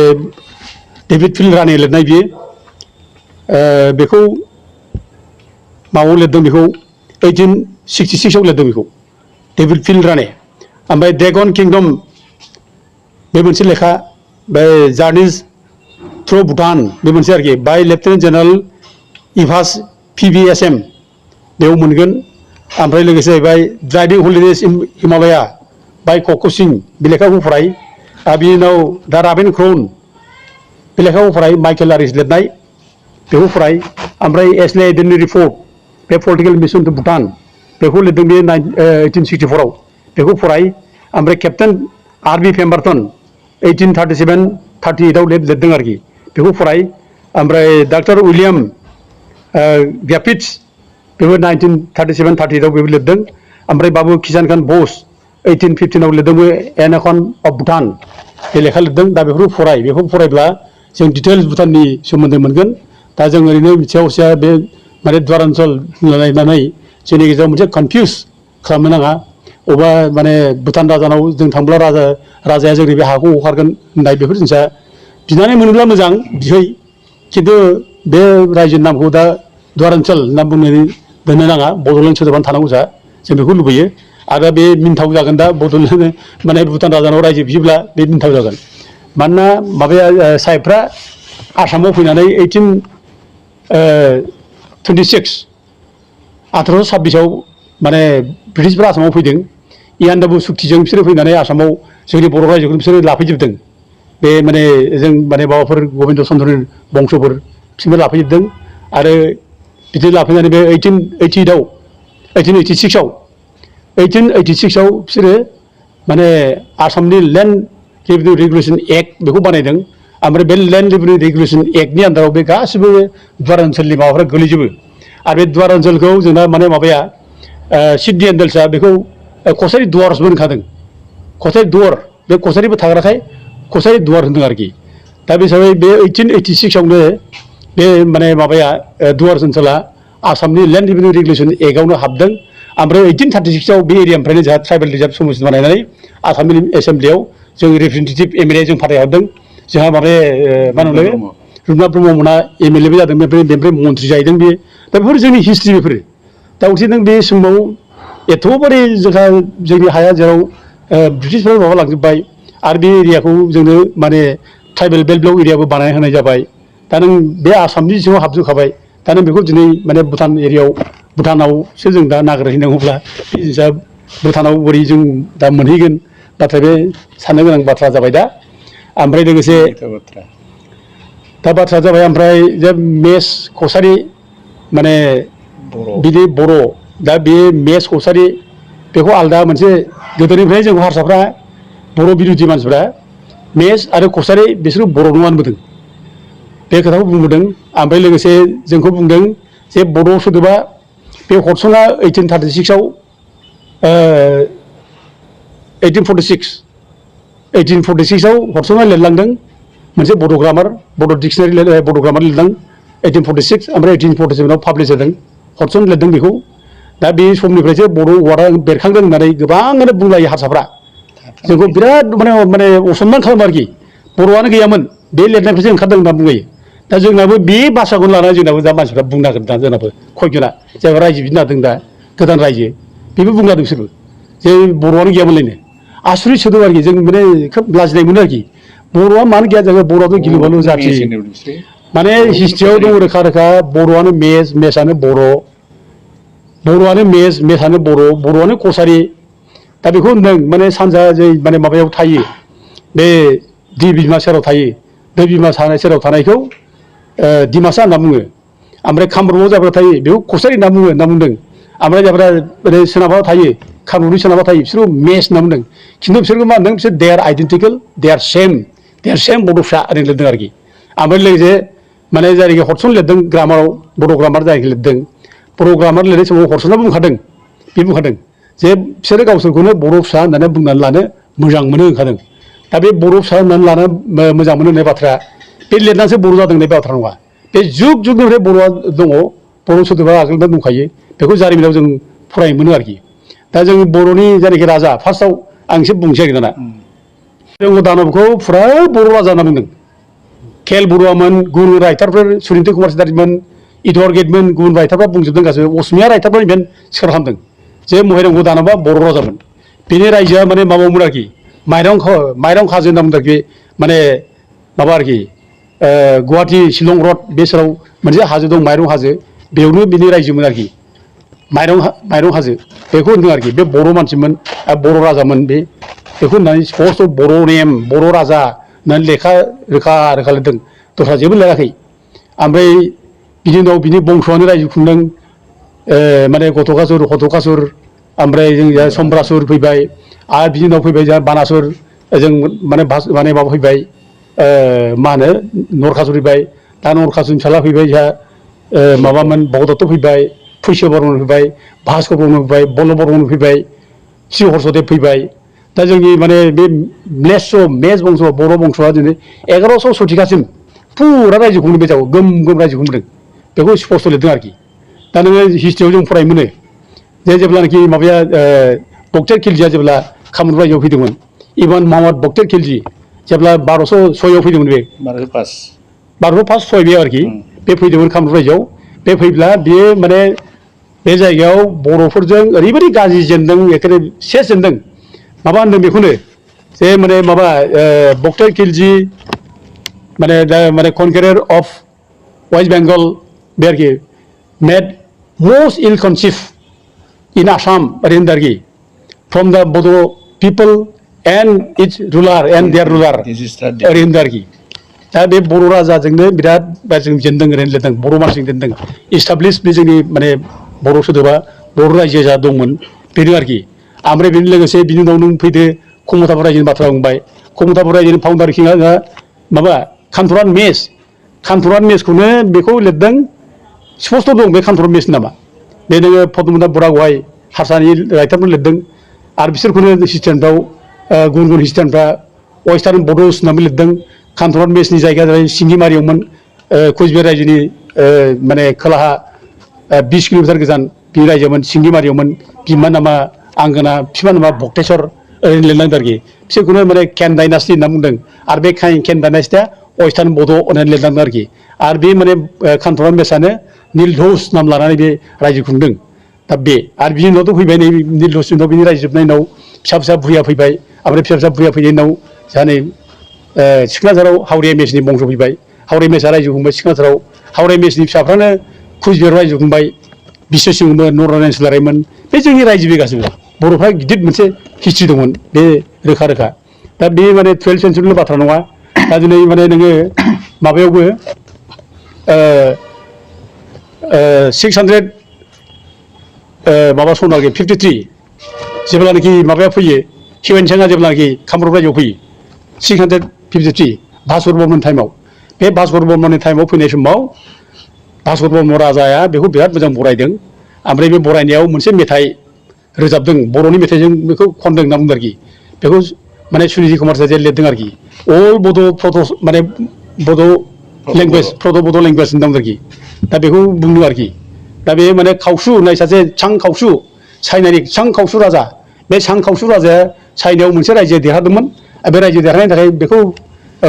डेभिड फिल रानी लिरनाय बियो बेखौ माबायाव लिरदों बेखौ 1866आव लिरदों बेखौ डेभिड फिल रानी ओमफ्राय ड्रेगन किंडम बे मोनसे लेखा बे जार्निस थ्रु भुटान बे मोनसे आरोखि बाय लेफ्टिनेन्ट जेनेरेल इभास PVSM बेयाव मोनगोन ओमफ्राय लोगोसे जाहैबाय ड्राइभिं हलिडेज इन हिमालया बाय कक' सिं बे लेखाखौ फराय आरो बिनि उनाव दा राभेन क्राउन बे लेखाखौ फराय माइकेल आरिस लिरनाय बेखौ फराय ओमफ्राय एसले आइडेन्टिटी रिपर्ट बे पलिटिकेल मिशन टु भुटान बेखौ लिरदों बे 1864आव बेखौ फराय ओमफ्राय केप्टेन आर.बी. पेम्बारटन 1837-38आव लिरदों आरोखि बेखौ फराय ओमफ्राय डक्टर उइलियाम ग्रिफिथ्स बेबो 1937-38आव बेबो लिरदों ओमफ्राय बाबु किसान खान बस 1815आव लिरदोंबो एनाकन अफ भुटान बे लेखा लिरदों दा बेफोरखौ फराय बेखौ फरायब्ला जों डिटेल्स भुटाननि सोमोन्दै मोनगोन दा जों ओरैनो मिथिया हसिया बे माने दुवार ओनसोल नायनानै जोंनि गेजेराव मोनसे कनफिउस खालामनो नाङा अबा माने भुटान राजानाव जों थांब्ला राजाया जोंनि बे हाखौ हगारगोन होननाय बेफोर जिनिसा बिनानै मोनोब्ला मोजां बिहै खिन्थु बे रायजोनि नामखौ दा दुवार ओनसोल होनना बुंनानै दोननो नाङा बड'लेण्ड सोदोबानो थानांगौ जा जों बेखौ लुबैयो आरो बे मिनिथाव जागोन दा बड'लेण्ड माने भुटान राजानाव रायजो बियोब्ला बे मिनिथाव जागोन मानोना माबाया साहेबफ्रा आसामाव फैनानै 1826 माने ब्रिटिशफ्रा आसामाव फैदों इयानडाबु सुक्तिजों बिसोरो फैनानै आसामाव जोंनि बर' रायजोखौ बिसोरो लाफैजोबदों बे माने जों माने माबाफोर गबिन्द चन्द्रनि बंस'फोर बिसोरबो लाफैजोबदों आरो बिदि लाफैनानै बे 1886आव बिसोरो माने आसामनि लेन्ड रेभिनिउ रेगुलेसन एक्ट बेखौ बानायदों ओमफ्राय बे लेन्ड रेभिनिउ रेगुलेसन एक्टनि आन्दाराव बे गासिबो दुवार ओनसोलनि माबाफ्रा गोलैजोबो आरो बे दुवार ओनसोलखौ जोंना माने माबाया सिडनि एन्डेल्सआ बेखौ कसारि दुवार्सबो होनखादों कसारि दुवार बे कसारिबो थाग्राखाय कसारि दुवार होनदों आरोखि दा बे हिसाबै बे 1886आवनो बे माने माबाया दुवार्स ओनसोला आसामनि लेन्ड रेभिनिउ रेगुलेसन एक्टआवनो हाबदों ओमफ्राय 1836आव बे एरियानिफ्रायनो जोंहा ट्राइबेल रिजार्भ समिति बानायनानै आसामनि एसेम्ब्लियाव जों रिप्रेजेन्टेटिभ MLA जों फाथायहरदों जोंहा माबे मा होनोमोनलाय रुपनाथ ब्रह्ममोना MLAबो जादों बेनिफ्राय मन्थ्रि जाहैदों बे दा बेफोर जोंनि हिस्ट्रि बेफोरो दा अबसे नों बे समाव एथ'बारे जोंहा जोंनि हाया जेराव ब्रिटिशफ्रा माबा लांजोब्बाय आरो बे एरियाखौ जोंनो माने ट्राइबेल बेल्ट ब्लक एरियाबो बानाय होनाय जाबाय दा नों बे आसामनि सिङाव हाबजोबखाबाय दा नों बेखौ दिनै माने भुटान एरियायाव भुटानावसो जों दा नागिरहैनांगौब्ला जा भुटानाव बोरै जों दा मोनहैगोन नाथाय बे साननो गोनां बाथ्रा जाबाय दा ओमफ्राय लोगोसे दा बाथ्रा जाबाय ओमफ्राय जे मेस कसारि माने बिदि बर' दा बे मेस कसारि बेखौ आलदा मोनसे गोदोनिफ्राय जों हारसाफ्रा बर' बिरुदि मानसिफ्रा मेस आरो कसारि बिसोर बर' नङा होनबोदों बे खोथाखौ बुंबोदों ओमफ्राय लोगोसे जोंखौ बुंदों जे बर' सोदोबा बे हडसना 1836आव 1846आव हडसना लिरलांदों मोनसे बड' ग्रामार बड' डिक्सनारि बड' ग्रामार लिरदों 1846 ओमफ्राय 1847आव पाब्लिस जादों हडसन लिरदों बेखौ दा बे समनिफ्रायसो बर' वार्डआ बेरखांदों होननानै गोबाङानो बुंलायो हारसाफ्रा जोंखौ बिराद माने असनमान खालामो आरोखि बर'आनो गैयामोन बे लिरनायनिफ्रायसो ओंखारदों होनना बुंलायो दा जोंनाबो बे भाषाखौनो लानानै जोंनाबो दा मानसिफ्रा बुंनो नागिरदों जोंनाबो खयजना जायबा रायजो बिनो नागिरदों दा गोदान रायजो बेबो बुंलादों बिसोरबो जे बर'आनो गैयामोनलायनो आसुरित सोदोब आरोखि जों माने खोब लाजिनाय मोनो आरोखि बर'आ मानो गैया जागोन बर'आथ' गिलु बालु जाथि माने हिस्ट्रियाव दं रोखा रोखा बर'आनो मेसआनो बर'आनो मेसआनो बर'आनो कसारि दा बेखौ होनदों माने सानजा जे माने माबायाव थायो बे दै बिमा सेराव थायो दै बिमा सेराव थानायखौ डिमासा होनना बुङो ओमफ्राय कामरुपआव जायफ्रा थायो बेखौ कसारि होनना बुंदों ओमफ्राय जायफ्रा ओरै सोनाबाव थायो कामरुपनि सोनाबाव थायो बिसोरखौ मेस होनना बुंदों खिन्थु बिसोरखौ मा होनदों बिसोर they are identical they are same बड'फा ओरैनो लिरदों आरोखि ओमफ्राय लोगोसे माने जायनाखि हडसन लिरदों ग्रामाराव बड' ग्रामार जायनाखि लिरदों बर' ग्रामार लिरनाय समाव हडसना बुंखादों जे बिसोरो गावसोरखौनो बर' फिसा होननानै बुंनानै लानो मोजां मोनो होनखादों दा बे बर' फिसा होननानै लानो मोजां मोनो होननाय बाथ्रा बे लिरनानैसो बर' जादों होननाय बाथ्रा नङा बे जुगनिफ्राय बर'आ दङ बर' सोदोबा आगोलनिफ्राय दंखायो बेखौ जारिमिनाव जों फरायनो मोनो आरोखि दा जों बर'नि जायनाखि राजा फार्स्टआव आं एसे बुंसै आरोखि दाना रंग' दानबखौ फुरा बर' राजा होनना बुंदों केल बरुवामोन गुबुन राइटारफोर सुनिन्द कुमार सेटार्जीमोन इदुवार गेटमोन गुबुन राइटारफ्रा बुंजोबदों गासैबो असमिया राइटारफ्रा इभेन सिखार खालामदों जे महिरंग' दानबआ बर' राजामोन बेनि रायजोआ माने माबामोन आरोखि माइरं खाजो होनना बुंदों आरोखि माने माबा आरोखि गुवाहाटि शिलं रड बे सेराव मोनसे हाजो दं माइरं हाजो बेयावनो बिनि रायजोमोन आरोखि माइरं हाजो बेखौ होनदों आरोखि बे बर' मानसिमोन बर' राजामोन बेखौ होननानै स्पस्ट बर' नेम बर' राजा होननानै लेखा रोखा लिरदों दस्रा जेबो लिराखै ओमफ्राय बिनि उनाव बिनि बंस'आनो रायजो खुंदों माने गथ'कासुर ओमफ्राय जों सम्ब्रासुर फैबाय आरो बिनि उनाव फैबाय जोंहा बानासुर जों माने माबा फैबाय मा होनो नरखासुर फैबाय दा नरखासुरनि फिसाला फैबाय जोंहा माबामोन भगदत्त फैबाय फैसो बर्मन फैबाय भास्कर बर्मन फैबाय बल्लभ बर्मन फैबाय श्री हर्षदेब फैबाय दा जोंनि माने बे मेस बंस बर' बंस'आ दिनै 1100 शतिकासिम फुरा रायजो खुंनो बे जायगायाव गोम रायजो खुंबोदों बेखौ स्पस्ट लिरदों आरोखि दा नोङो हिस्ट्रियाव जों फरायनो मोनो जे जेब्लानाखि माबाया बक्तियार खिलजिया जेब्ला कामरुप रायजोआव फैदोंमोन इभान महम्मद बक्तियार खिलजि जेब्ला 1206आव फैदोंमोन बे 1206 बे आरोखि बे फैदोंमोन कामरुप रायजोआव बे फैब्ला बेयो माने बे जायगायाव बर'फोरजों ओरैबायदि गाज्रि जेनदों एखेबारे सेस जेनदों माबा होनदों बेखौनो जे माने माबा बक्तियार खिलजि माने कनकेरर अफ वेस्ट बेंगल बे आरोखि मेड most ill conceived in Assam ओरै होनदों आरोखि from the Bodo people and its ruler and their ruler ओरै होनदों आरोखि दा बे बर' राजाजोंनो बिराद जों जेनदों ओरैनो लिरदों बर' मानसिजों जेनदों इस्टाब्लिश बे जोंनि माने बर' सोदोबा बर' रायजो जा दंमोन बेनो आरोखि ओमफ्राय बेनि लोगोसे बिनि उनाव नों फैदो खमथापुर रायजोनि बाथ्रा बुंबाय खमथापुर रायजोनि फाउन्डार किंआ माबा कान्थुरान मेसखौनो बेखौ लिरदों स्पस्ट दं बे कान्थुरान मेसनि नामा बे नोङो पद्मनाभ बरागहाइ हारसानि राइटारफोर लिरदों आरो बिसोरखौनो हिस्ट्रियानफ्राव गुबुन हिस्ट्रियानफ्रा वेस्टार्न बड'स होननानै लिरदों कान्थुरान मेसनि जायगाया जाबाय सिंगिमारियावमोन कुचबिहार रायजोनि माने खोलाहा 20 किल'मिटार गोजान बे रायजोमोन सिंगिमारियावमोन बिमा नामा आंगोना बिफा नामा भक्तेश्वर ओरैनो लिरलांदों आरोखि बिसोरखौनो माने केन डाइनास्टि होनना बुंदों आरो बे केन डाइनास्टिया वेस्टार्न बड' होननानै लिरलांदों आरोखि आरो बे माने कान्थुरान मेसआनो नीलध्वज नाम लानानै बे रायजो खुंदों दा बे आरो बिनि उनावथ' फैबाय नै नीलध्वजनि उनाव बिनि रायजो जोबनायनि उनाव फिसा भुया फैबाय ओमफ्राय फिसा भुया फैनायनि उनाव जोंहा नै सिखनाझाराव हावरिया मेसनि बंस फैबाय हावरिया मेसआ रायजो खुंबाय सिखनाझाराव हावरिया मेसनि फिसाफ्रानो कुचबिहार रायजो खुंबाय बिश्वसिंहमोन नरनारायण सलारायमोन बे जोंनि रायजो बे गासैबो बर'फ्रा गिदिर मोनसे हिस्ट्रि दंमोन बे रोखा दा बे माने 12th सेन्सुरिनि बाथ्रा नङा दा दिनै माने नोङो माबायावबो 600 माबा सम आरोखि 53 जेब्लानाखि माबाया फैयो हिउएन जेब्लानाखि कामरुप रायजोआव फैयो 653 भास्कर बर्मन टाइमाव बे भास्कर बर्मननि टाइमाव फैनाय समाव भास्कर बर्मन राजाया बेखौ बिराद मोजां बरायदों ओमफ्राय बे बरायनायाव मोनसे मेथाइ रोजाबदों बर'नि मेथाइजों बेखौ खनदों होनना बुंदों आरोखि बेखौ माने सुनिधि कुमार सासेया लिरदों आरोखि अल बड' प्रट' माने बड' लेंगुवेज प्रट' बड' लेंगुवेज होनना बुंदों आरोखि दा बेखौ बुंदों आरोखि दा बे माने खावसु होननाय सासे चां खावसु चाइनानि चां खावसु राजा बे चां खावसु राजाया चाइनायाव मोनसे रायजो देरहादोंमोन बे रायजो देरहानायनि थाखाय बेखौ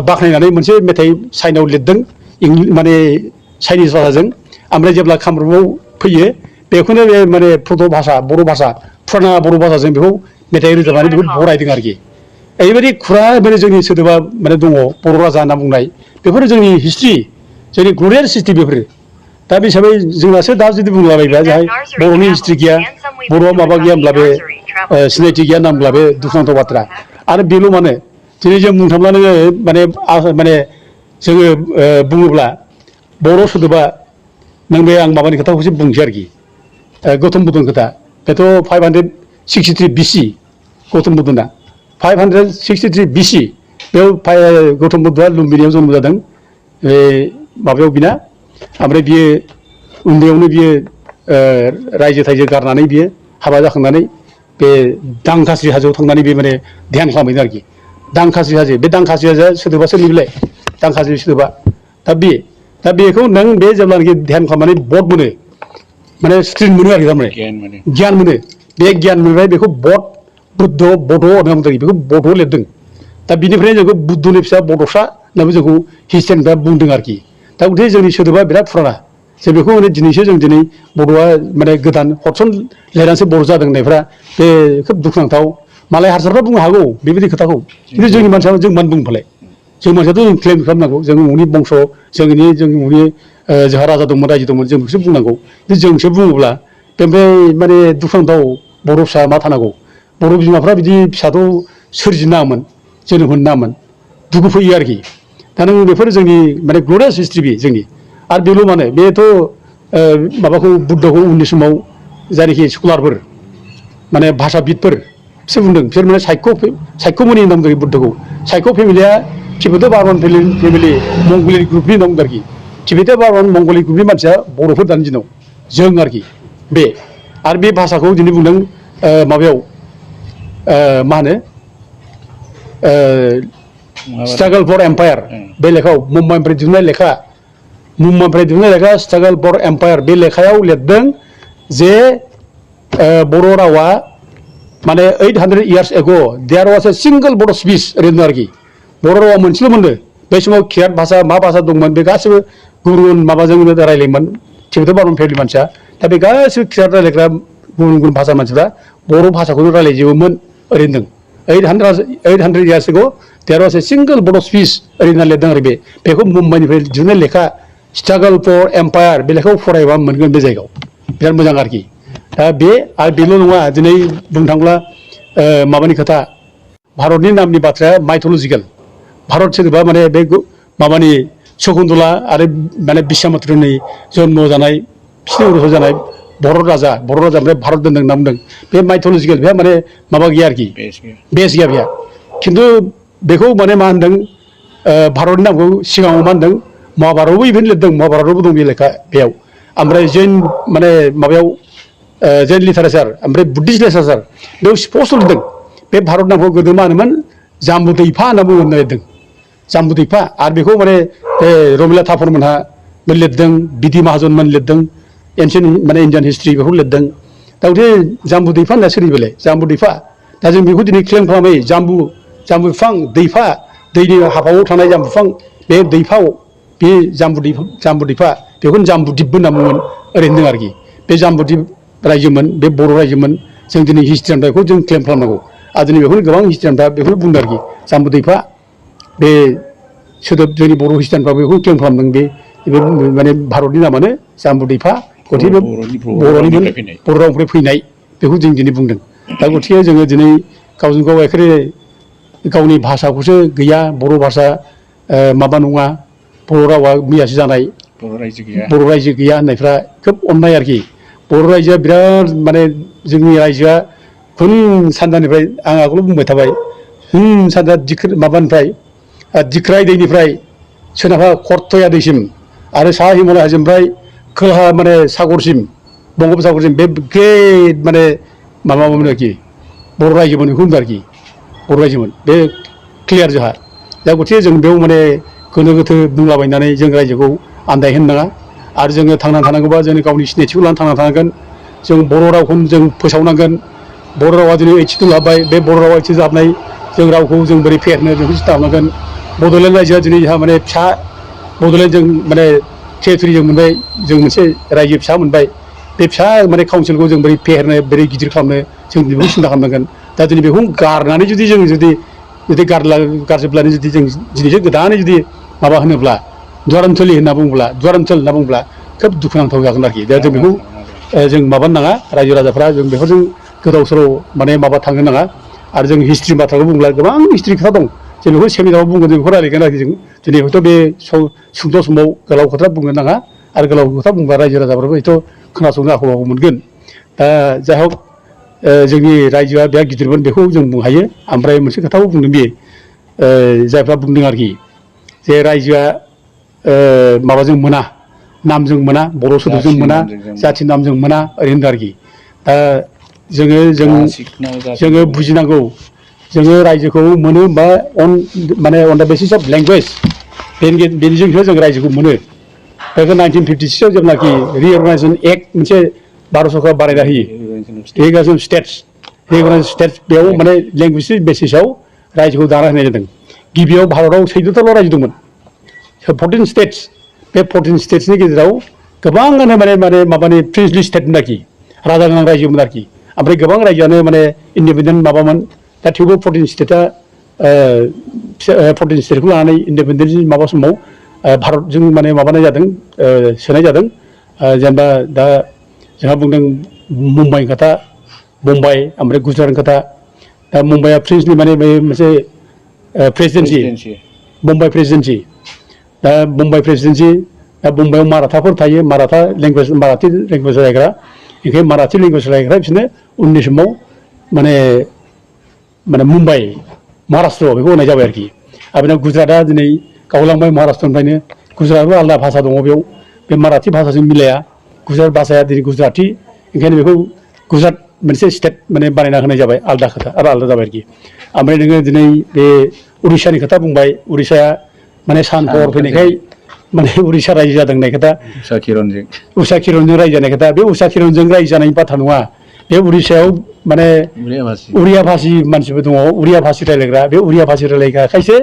बाख्नायनानै मोनसे मेथाइ चाइनायाव लिरदों माने चाइनिस भाषाजों ओमफ्राय जेब्ला कामरुपआव फैयो बेखौनो बे माने प्रट' भाषा बर' भाषा फुराना बर' भाषाजों बेखौ मेथाइ रोजाबनानै बेखौ बरायदों आरोखि ओरैबायदि खुरा माने जोंनि सोदोबा माने दङ बर' राजा होनना बुंनाय बेफोरो जोंनि हिस्ट्रि जोंनि ग्ल'रियास हिस्ट्रि बेफोरो दा बे हिसाबै जोंनासो दा जुदि बुंलाबायब्ला जाहाय बर'नि हिस्ट्रि गैया बर'आ माबा गैया होनब्ला बे सिनायथि गैया होनना बुंब्ला बे दुखुनांथाव बाथ्रा आरो बेल' मानो दिनै जों बुंनो थांब्ला नोङो माने जोङो बुङोब्ला बर' सोदोबा नों बे आं माबानि खोथाखौसो बुंसै आरोखि गौतम बुद्धनि खोथा बेथ' 563 BC गौतम बुद्धना 563 BC बेयाव गौतम बुद्धआ लुम्बिनीयाव जन्म जादों बे माबायाव बिना ओमफ्राय बियो उन्दैयावनो बियो रायजो थाइजो गारनानै बियो हाबा जाखांनानै बे दांखास्रि हाजोआव थांनानै बे माने ध्यान खालामहैदों आरोखि दांखास्रि हाजो बे दांखास्रि हाजोआ सोदोबा सोलिबिलाय दांखास्रि सोदोबा दा बेखौ नों बे जेब्लानाखि ध्यान खालामनानै बध मोनो माने स्क्रिन मोनो आरोखि थारमाने गियान मोनो बे गियान मोनबाय बेखौ बध बुद्ध बड' होनना बुंदों बेखौ बड' लिरदों दा बिनिफ्रायनो जोंखौ बुद्धनि फिसा बड'सा होननानै जोंखौ हिस्ट्रियानफ्रा बुंदों आरोखि दा गथिखे जोंनि सोदोबा बिराद फुराना जों बेखौ माने दिनैसो जों दिनै बड'आ माने गोदान हरसन लिरनानैसो बर' जादों होननायफ्रा बे खोब दुखुनांथाव मालाय हारसाफ्रा बुंनो हागौ बेबायदि खोथाखौ खिन्थु जोंनि मानसिया जों मानो बुंफालाय जों मानसियाथ' जों क्लेम खालामनांगौ जों न'नि बंस' जोंनि जोंहा राजा दंमोन रायजो दंमोन जों बेखौसो बुंनांगौ जोंसो बुङोब्ला बेनिफ्राय माने दुखुनांथाव बर' फिसा मा थानांगौ बर' बिमाफ्रा बिदि फिसाखौ सोरजिनो नाङामोन जोनोम होनो नाङामोन दुखु फैयो आरोखि दा नों बेफोर जोंनि माने ग्ल'रियास हिस्ट्रि बे जोंनि आरो बेल' मानो बेथ' माबाखौ बुद्धखौ उननि समाव जायनाखि स्कलारफोर माने भाषाबिदफोर बिसोर बुंदों बिसोर माने सायख्यमुनि होनना बुंदों बुद्धखौ सायख्य फेमिलिया तिबेटान बार्मान फेमिलि मंगलिक ग्रुपनि होनना बुंदों आरोखि तिबेटान बार्मान मंगलिक ग्रुपनि मानसिया बर'फोर दानि दिनाव जों आरोखि बे आरो बे भाषाखौ दिनै बुंदों माबायाव मा होनो स्ट्रागल फर एम्पायार बे लेखायाव मुम्बाइनिफ्राय दिहुननाय लेखा स्ट्रागल फर एम्पायार बे लेखायाव लिरदों जे बर' रावा माने 800 years ago there was a single Bodo' speech ओरैनो आरोखि बर' रावा मोनसेल' मोनदों बै समाव किरात भाषा मा भाषा दंमोन बे गासिबो गुबुन माबाजों रायलायोमोन तिबेटान बार्मान फेमिलि मानसिया दा बे गासिबो किरात रायलायग्रा गुबुन भाषा मानसिफ्रा बर' भाषाखौनो रायलायजोबोमोन ओरैनो 800 years ago there was a single Bodo' speech ओरैनो लिरदों आरो बेखौ मुम्बाइनिफ्राय दिहुननाय लेखा स्ट्रागल फर एम्पायार बे लेखाखौ फरायबा मोनगोन बे जायगायाव बिराद मोजां आरोखि दा बे आरो बेल' नङा दिनै बुंनो थांब्ला माबानि खोथा भारतनि नामनि बाथ्राया माइथलजिकेल भारत सोदोबा माने बे माबानि शकुन्तला आरो माने बिश्वामित्रनि जन्म जानाय बिसिनि उनाव जानाय बर' राजा ओमफ्राय भारत दोनदों होनना बुंदों बे माइथलजिकेल बेहा माने माबा गैया आरोखि बेस गैया बेहा खिन्थु बेखौ माने मा होनदों भारतनि नामखौ सिगाङाव मा होनदों महाभारतआवबो इभेन्ट लिरदों महाभारतआवबो दं बे लेखा बेयाव ओमफ्राय जैन माने माबायाव जैन लिटारेचार ओमफ्राय बुद्धिस्ट लिटारेचार बेयाव स्पस्ट लिरदों बे भारत नामखौ गोदो मा होनोमोन जाम्बु दैफा होनना बुङो होनना लिरदों जाम्बु दैफा आरो बेखौ माने रबिला थापरमोनहा लिरदों बिधि माहाजनमोन लिरदों एनसियेन्ट माने इन्डियान हिस्ट्रि बेखौ लिरदों दा गथे जाम्बु दैफा होनना सोलिबायलाय जाम्बु दैफा दा जों बेखौ दिनै क्लेम खालामो जाम्बु बिफां दैफा दैनि हाफाङाव थानाय जाम्बु बिफां बे दैफाव बे जाम्बुदिफा बेखौनो जाम्बुदिपबो होनना बुङोमोन ओरैनो दं आरोखि बे जाम्बुदिप रायजोमोन बे बर' रायजोमोन जों दिनै हिस्ट्रियानफ्रा बेखौ जों क्लेम खालामनांगौ आरो दिनै बेखौनो गोबां हिस्ट्रियानफ्रा बेखौनो बुंदों आरोखि जाम्बुदिपा बे सोदोब जोंनि बर' हिस्ट्रियानफ्रा बेखौ क्लेम खालामदों बे माने भारतनि नामानो जाम्बुदिपा गथिखे बर'निमोन बर' रावनिफ्राय फैनाय बेखौ जों दिनै बुंदों दा गथिखे जोङो दिनै गावजों गाव एखेबारे गावनि भाषाखौसो गैया बर' भाषा माबा नङा बर' रावा मैयासो जानाय बर' रायजो गैया होननायफ्रा खोब अननाय आरोखि बर' रायजोआ बिराद माने जोंनि रायजोआ खुन सानजानिफ्राय आं आगोलाव बुंबाय थाबाय सानजा माबानिफ्राय दिख्राय दैनिफ्राय सोनाबहा खरथया दैसिम आरो साहा हिमालय हाजोनिफ्राय खोलाहा माने सागरसिम बंगोपसागरसिम बे ग्रेट माने माबामोन आरोखि बर' रायजोमोन बेखौ होनदों आरोखि बर' रायजोमोन बे क्लियार जोंहा दा गथिखे जों बेयाव माने गोनो गोथो बुंलाबायनानै जों रायजोखौ आन्दायहोनो नाङा आरो जोङो थांनानै थानांगौबा जों गावनि सिनायथिखौ लानानै थांनानै थानांगोन जों बर' रावखौनो जों फोसावनांगोन बर' रावा दिनै ओइथिटु हाबबाय बे बर' रावा ओइथिटु हाबनाय जों रावखौ जों बोरै फेहेरनो बेखौ सिन्था खालामनांगोन बड'लेण्ड रायजोआ दिनै जोंहा माने फिसा बड'लेण्ड जों माने टेरिटरि जों मोनबाय जों मोनसे रायजो फिसा मोनबाय बे फिसा माने काउन्सिलखौ जों बोरै फेहेरनो बोरै गिदिर खालामनो जों बेखौ सिन्था खालामनांगोन दा दिनै बेखौ गारनानै जुदि गारजोबनानै जुदि जों दिनैसो गोदानै जुदि माबा होनोब्ला दुवारान्थलि होनना बुङोब्ला खोब दुखुनांथाव जागोन आरोखि दा जों बेखौ जों माबानो नाङा रायजो राजाफ्रा जों बेफोरजों गोदाव सोराव माने माबा थांनो नाङा आरो जों हिस्ट्रि बाथ्राखौ बुंब्ला गोबां हिस्ट्रि खोथा दं जों बेखौ सेमिनाराव बुंगोन जों बेखौ रायलायगोन आरोखि जों दिनै हयथ' बे सुंद' समाव गोलाव खोथा बुंनो नाङा आरो गोलाव खोथा बुंबा रायजो राजाफ्राबो हयथ' खोनासंनो आखु मोनगोन दा जाय हक जोंनि रायजोआ बिराद गिदिरमोन बेखौ जों बुंनो हायो ओमफ्राय मोनसे खोथाखौ बुंदों बे जायफ्रा बुंदों आरोखि जे रायजोआ माबाजों मोना नामजों मोना बर' सोदोबजों मोना जाथि नामजों मोना ओरै होनदों आरोखि दा जोङो बुजिनांगौ जोङो रायजोखौ मोनो होनबा माने on the basis of language बेनिजोंसो जों रायजोखौ मोनो बेखौ 1956आव जेब्लाखि रिअर्गानाइजेसन एक्ट मोनसे भारत सरकारा बानायना होयो रिअर्गानाइजेसन स्टेट्स बेयाव माने लेंगुवेज बेसिसाव रायजोखौ दाना होनाय जादों गिबियाव भारतआव 14थाल' रायजो दंमोन 14 स्टेट्स बे 14 स्टेट्सनि गेजेराव गोबाङानो माने माबानि प्रिन्सलि स्टेटमोन आरोखि राजा गोनां रायजोमोन आरोखि ओमफ्राय गोबां रायजोआनो माने इन्डिपेन्डेन्ट माबामोन दा थेवबो 14 स्टेटआ 14 स्टेटखौ लानानै इन्डिपेन्डेन्सनि माबा समाव भारतजों माने माबानाय जादों सोनाय जादों जेनेबा दा जोंहा बुंदों मुम्बाइनि खोथा मुम्बाइ ओमफ्राय गुजरातनि खोथा दा मुम्बाइआ प्रिन्सलि माने मोनसे प्रेसिडेन्सि मुम्बाइ प्रेसिडेन्सि दा मुम्बाइ प्रेसिडेन्सि दा मुम्बाइआव माराठाफोर थायो माराठी लेंगुवेज रायग्रा ओंखायनो माराठी लेंगुवेज रायग्रा बिसोरनो उननि समाव माने मुम्बाइ महाराष्ट्र बेखौ होनाय जाबाय आरोखि आरो बेनाव गुजरातआ दिनै गावलांबाय महाराष्ट्रनिफ्रायनो गुजरातआबो आलादा भाषा दङ बेयाव बे माराठी भाषाजों मिलाया गुजरात भाषाया दिनै गुजराती ओंखायनो बेखौ गुजरात मोनसे स्टेट माने बानायना होनाय जाबाय आलादा खोथा आरो आलादा जाबाय आरोखि ओमफ्राय नोङो दिनै बे उरिष्यानि खोथा बुंबाय उरिष्याया माने सान हर फैनायखाय माने उरिष्या रायजो जादों होननाय खोथा उषा किरणजों रायजो जानाय खोथा बे उषा किरणजों रायजो जानायनि बाथ्रा नङा बे उरिष्यायाव माने उरिया भाषी मानसिबो दङ उरिया भाषी रायलायग्रा बे उरिया भाषी रायलायग्राखायसो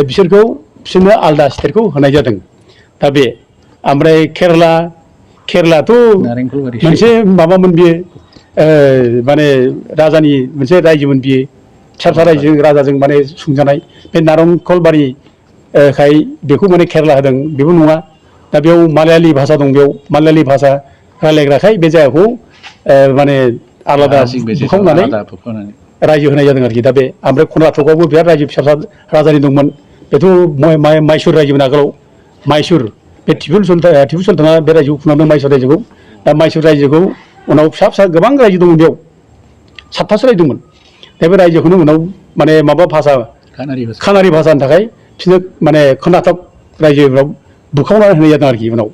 बिसोरनो आलादा स्टेटखौ होनाय जादों दा बे ओमफ्राय केरेलाथ' मोनसे माबामोन बियो माने राजानि मोनसे रायजोमोन बियो फिसा रायजो राजाजों माने सुंजानाय बे नारेंखलबारि खाय बेखौ माने केरेला होदों बेबो नङा दा बेयाव मालायालि भाषा दं बेयाव मालायालि भाषा रायलायग्राखाय बे जायगाखौ माने आलादा बुखावनानै रायजो होनाय जादों आरोखि दा बे ओमफ्राय कर्नाटकआवबो बिराद रायजो फिसा राजानि दंमोन बेथ' माइसुर रायजोमोन आगोलाव माइसुर बे टिपु सुल्ताना बे रायजोखौ खुंनांदों माइसुर रायजोखौ दा माइसुर रायजोखौ उनाव फिसा गोबां रायजो दंमोन बेयाव 7थासो रायजो दंमोन दा बे रायजोखौनो उनाव माने माबा भाषा खानारि भाषानि थाखाय बिसोरनो माने कर्नाटक रायजोफ्राव बुखावनानै होनाय जादों आरोखि उनाव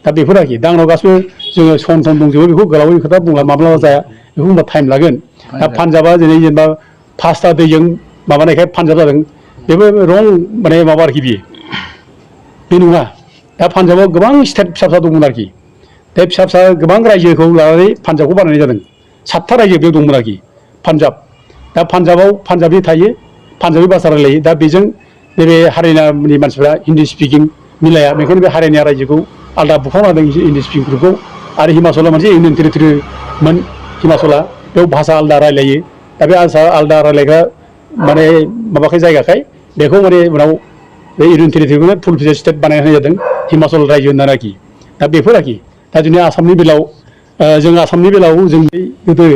दा बेफोर आरोखि दा आंनाव गासिबो जोङो सम दंजोबो बेखौ गोलावै खोथा बुंला माब्लाबा जाया बेखौ बुंबा टाइम लागोन दा पान्जाबा दिनै जेनेबा 5टा दैजों माबानायखाय पान्जाब जादों बेबो रं माने माबा आरोखि बियो बे नङा दा पान्जाबाव गोबां स्टेट फिसा दंमोन आरोखि बे फिसा गोबां रायजोखौ लानानै पान्जाबखौ बानायनाय जादों 7टा रायजो बेयाव दंमोन आरोखि पान्जाब दा पान्जाबाव पान्जाबि थायो पान्जाबि भाषा रायलायो दा बेजों नैबे हारियानानि मानसिफ्रा हिन्दी स्पिकिं मिलाया बेखायनो बे हारियाना रायजोखौ आलादा बुखावना होदों हिन्दी स्पिकिं ग्रुपखौ आरो हिमाचला मोनसे इउनियन टेरिटरिमोन हिमाचला बेयाव भाषा आलादा रायलायो दा बे आलादा रायलायग्रा माने माबाखाय जायगाखाय बेखौ माने उनाव बे इउनियन टेरिटरिखौनो फुल फ्लेजेड स्टेट बानायना होनाय जादों हिमाचल रायजो होननानै आरोखि दा बेफोर आरोखि दा दिनै आसामनि बेलायाव जों आसामनि बेलायाव जों गोदो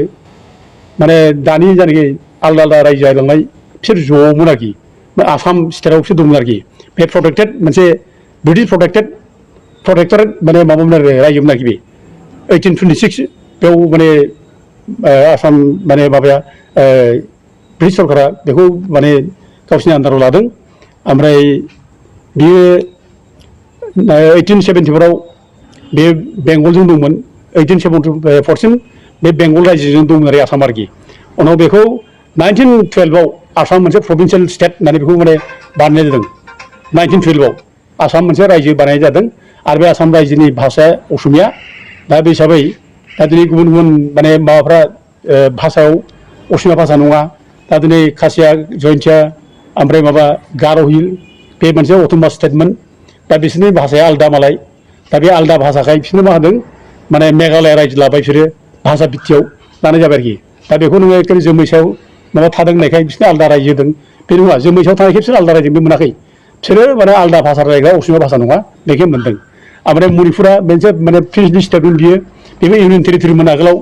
माने दानि जायनाखि आलादा रायजो जालांनाय बिसोर ज'मोन आरोखि आसाम स्टेटआवसो दंमोन आरोखि बे प्रटेक्टेड मोनसे ब्रिटिश प्रोटेक्टरेट माने माबामोन आरो रायजोमोन आरोखि बे 1826 बेयाव माने आसाम माने माबाया ब्रिटिश सरकारा बेखौ माने गावसिनि आन्दाराव लादों ओमफ्राय बियो 1874 बे बेंगलजों दंमोन 1874 बे बेंगल रायजोजों दंमोन आरो आसाम आरोखि उनाव बेखौ 1912 आसाम मोनसे प्रभिन्सियेल स्टेट होननानै बेखौ माने बानायनाय जादों 1912 आसाम मोनसे रायजो बानायनाय जादों आरो बे आसाम रायजोनि भाषाया असमिया दा बे हिसाबै दा दिनै गुबुन गुबुन माने माबाफ्रा भाषायाव असमिया भाषा नङा दा दिनै खासिया जयन्तिया ओमफ्राय माबा गार' हिल बे मोनसे अट'नमास स्टेटमोन दा बिसोरनि भाषाया आलदा मालाय दा बे आलदा भाषाखाय बिसोरनो मा होदों माने मेघालय रायजो लाबाय बिसोरो भाषा बिटियाव लानाय जाबाय आरोखि दा बेखौ नोङो एखेबारे जोमैसायाव माबा थादों होननायखाय बिसोरनो आलदा रायजो होदों बे नङा जोमैसायाव थानायखाय बिसोर आलदा रायजोबो मोनाखै बिसोरो माने आलदा भाषा रायग्रा असमिया भाषा नङा बेखौ मोन्दों ओमफ्राय मणिपुरा मोनसे माने प्रिन्सलि स्टेटमोन बियो बेबो इउनियन टेरिटरिमोन आगोलाव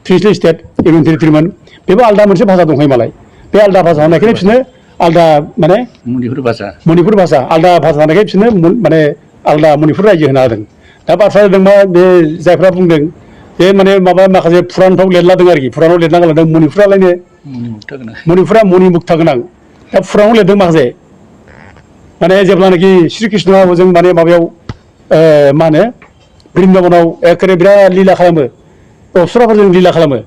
प्रिन्सलि स्टेट इउनियन टेरिटरिमोन बेबो आलदा मोनसे भाषा दंखायो मालाय बे आलदा भाषा होनायखाय बिसोरनो आलदा माने मणिपुर भाषा आलदा भाषा होनायखाय बिसोरनो माने आलदा मणिपुर रायजो होना होदों दा बाथ्राया जादों मा बे जायफ्रा बुंदों बे माने माबा माखासे पुरानफ्राव लिरलादों आरोखि पुरानाव लिरना गालांदों मणिपुरालायनो मणिपुरा मणिमुक्ता गोनां दा पुरानाव लिरदों माखासे माने जेब्लानाखि श्री कृष्णआ जों माने माबायाव मा होनो बृन्दाबनाव एखेबारे बिराद लीला खालामो अप्सराफोरजों लीला खालामो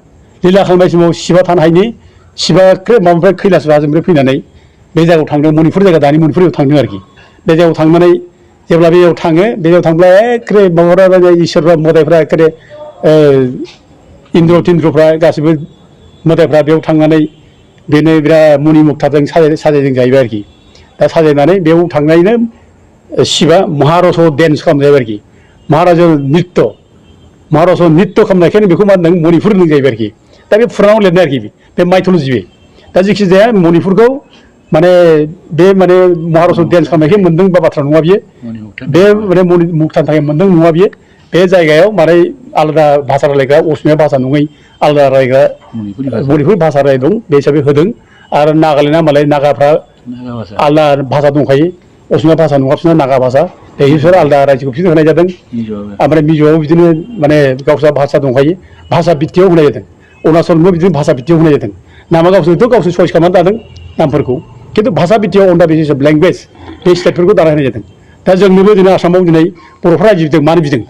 लीला खालामनाय समाव शिबा थानो हायिनि शिबा माबानिफ्राय कैलास राहाजोनिफ्राय फैनानै बे जायगायाव थांदों मणिपुर जायगा दानि मणिपुराव थांदों आरोखि बे जायगायाव थांनानै जेब्ला बेयाव थाङो बे जायगायाव थांब्ला एखेबारे माबाफ्रा इसोरफ्रा मोदायफ्रा एखेबारे इन्द्र तिन्द्रफ्रा गासिबो मोदायफ्रा बेयाव थांनानै बेनो बिराद मणिमुक्ताजों साजायदों जाहैबाय आरोखि दा साजायनानै बेयाव थांनायनो शिबा महारस डेन्स खालामनाय आरोखि महाराज नित्य खालामनायखायनो बेखौ मा होनदों मणिपुर होनदों जाहैबाय आरोखि दा बे पुरानाव लिरनाय आरोखि बे माइथलजि बे दा जेखि जाया मणिपुरखौ माने बे माने महारस डेन्स खालामनायखाय मोनदों बा बाथ्रा नङा बियो बे माने मणिमुक्तानि थाखाय मोनदों नङा बियो बे जायगायाव माने आलादा भाषा रायलायग्रा असमिया भाषा नङै आलादा रायग्रा मणिपुर भाषा राय दं बे हिसाबै होदों आरो नागालेण्डआ मालाय नागाफ्रा आलादा भाषा दंखायो असमिया भाषा नङा बिसोरना नागा भाषा बे बिसोर आलादा रायजोखौ बिसोरनो होनाय जादों ओमफ्राय मिज'आव बिदिनो माने गावस्रा भाषा दंखायो भाषा बिटियाव होनाय जादों अरुणाचलबो बिदिनो भाषा बिटियाव होनाय जादों नामा गावसोरथ' गावसोर चइस खालामनानै दादों नामफोरखौ खिन्थु भाषा बिटियाव अन दा बेसिस अफ लेंगुवेज बे स्टेटफोरखौ दाना होनाय जादों दा जोंनोबो दिनै आसामाव दिनै बर'फ्रा रायजो बिदों मानो बिदों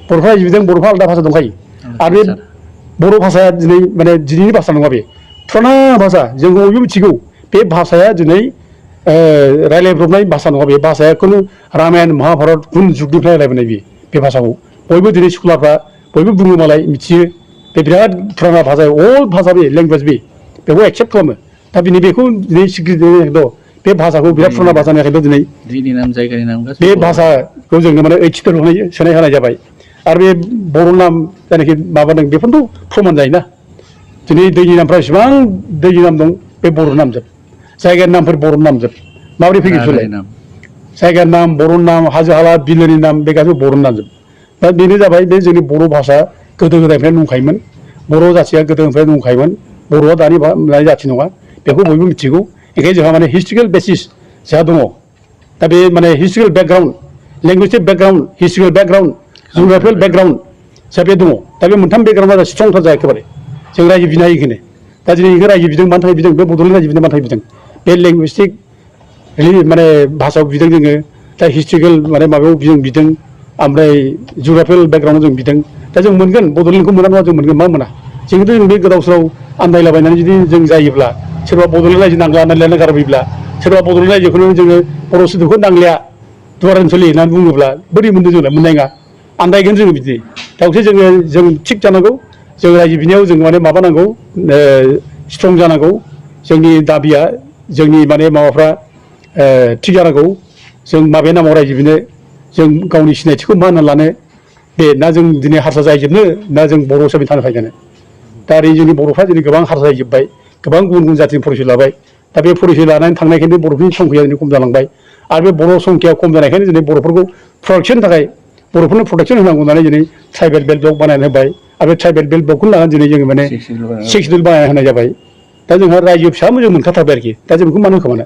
बर'फ्रा रायजो बिदों बर'फ्रा आलादा भाषा दंखायो आरो बे बर' भाषाया दिनै माने दिनैनि भाषा नङा बे फुराना भाषा जों बयबो मिथिगौ बे भाषाया दिनै रायलायब्रबनाय भाषा नङा बे भाषाया खुनु रामायण महाभारत कुन जुगनिफ्राय रायलायबोनाय बे भाषाखौ बयबो दिनै स्कलारफ्रा बयबो बुङो मालाय मिथियो बे बिराद फुराना भाषा अल्ड भाषा बे लेंगुवेज बेखौ एक्सेप्ट खालामो दा दिनै बेखौ दिनै स्वीकृति बे भाषाखौ बिराद फुराना भाषानि थाखायबो दिनै बे भाषाखौ जोंनो माने ओइथिफोर सोनाय होनाय जाबाय आरो बे बर' नाम जायनाखि माबादों बेफोरथ' प्रमान जायोना दिनै दैनि नामफ्रा इसेबां दैनि नाम दं बे बर' नामजोब जायगानि नामफोर बर' नामजोब माबोरै फैगोन सोलाय जायगानि नाम बर' नाम हाजो हाला बिलोनि नाम बे गासैबो बर' नामजोब दा बेनो जाबाय बे जोंनि बर' भाषा गोदो गोदायनिफ्रायनो दंखायोमोन बर' जाथिया गोदोनिफ्रायनो दंखायोमोन बर'आ दानि जाथि नङा बेखौ बयबो मिथिगौ ओंखायनो जोंहा माने हिस्ट्रिकेल बेसिस जोंहा दङ दा बे माने historical background linguistic background historical background geographical background जोंहा बे दङ दा बे मोनथाम बेकग्राउन्डआ स्ट्रंथार जायो एखेबारे जों रायजो बिनो हायो बेखौनो दा दिनै बेखौ रायजो बिदों मानि थाखाय बिदों बे बड'लेण्ड रायजो बिदों मानि थाखाय बिदों बे लेंगुवेस्टिक माने भाषायाव बिदों जोङो दा हिस्ट्रिकेल माने माबायाव जों बिदों ओमफ्राय जिअ'ग्राफिकेल बेकग्राउन्डआव जों बिदों दा जों मोनगोन बड'लेण्डखौ मोना नङा जों मोनगोन मा मोना जोंथ' जों बे गोदाव सोराव आन्दायलाबायनानै जुदि जों जायोब्ला सोरबा बड'लेण्ड रायजो नांला होननानै लिरना गारबोयोब्ला सोरबा बड'लेण्ड रायजोखौनो जोङो बर' सोदोबखौ नांलिया दुवार ओनसोलि होननानै बुङोब्ला बोरै मोनदों जोंना मोननाय नङा आन्दायगोन जोङो बिदि दाउसो जों थिग जानांगौ जों रायजो बिनायाव जों माने माबानांगौ स्ट्रं जानांगौ जोंनि दाबिया जोंनि माने माबाफ्रा थिग जानांगौ जों माबे नामाव रायजो बिनो जों गावनि सिनायथिखौ मा होनना लानो बे ना जों दिनै हारसा जाहैजोबनो ना जों बर' हिसाबै थानो फायगोन दा ओरै जोंनि बर'फ्रा दिनै गोबां हारसा जाहैजोब्बाय गोबां गुबुन गुबुन जाथिनि फरिचय लाबाय दा बे फरिचय लानानै थांनायखायनो बर'फोरनि संख्या दिनै खम जालांबाय आरो बे बर' संख्या खम जानायखायनो दिनै बर'फोरखौ प्रटेक्सननि थाखाय बर'फोरनो प्रटेक्सन होनांगौ होननानै दिनै ट्राइबेल बेल्ट ब्लक बानायना होबाय आरो बे ट्राइबेल बेल्ट ब्लकखौनो लानानै दिनै जोङो माने 6 सिडुल बानायना होनाय जाबाय दा जोंहा रायजो फिसा जों मोनखाथारबाय आरोखि दा जों बेखौ मानो होखोमानो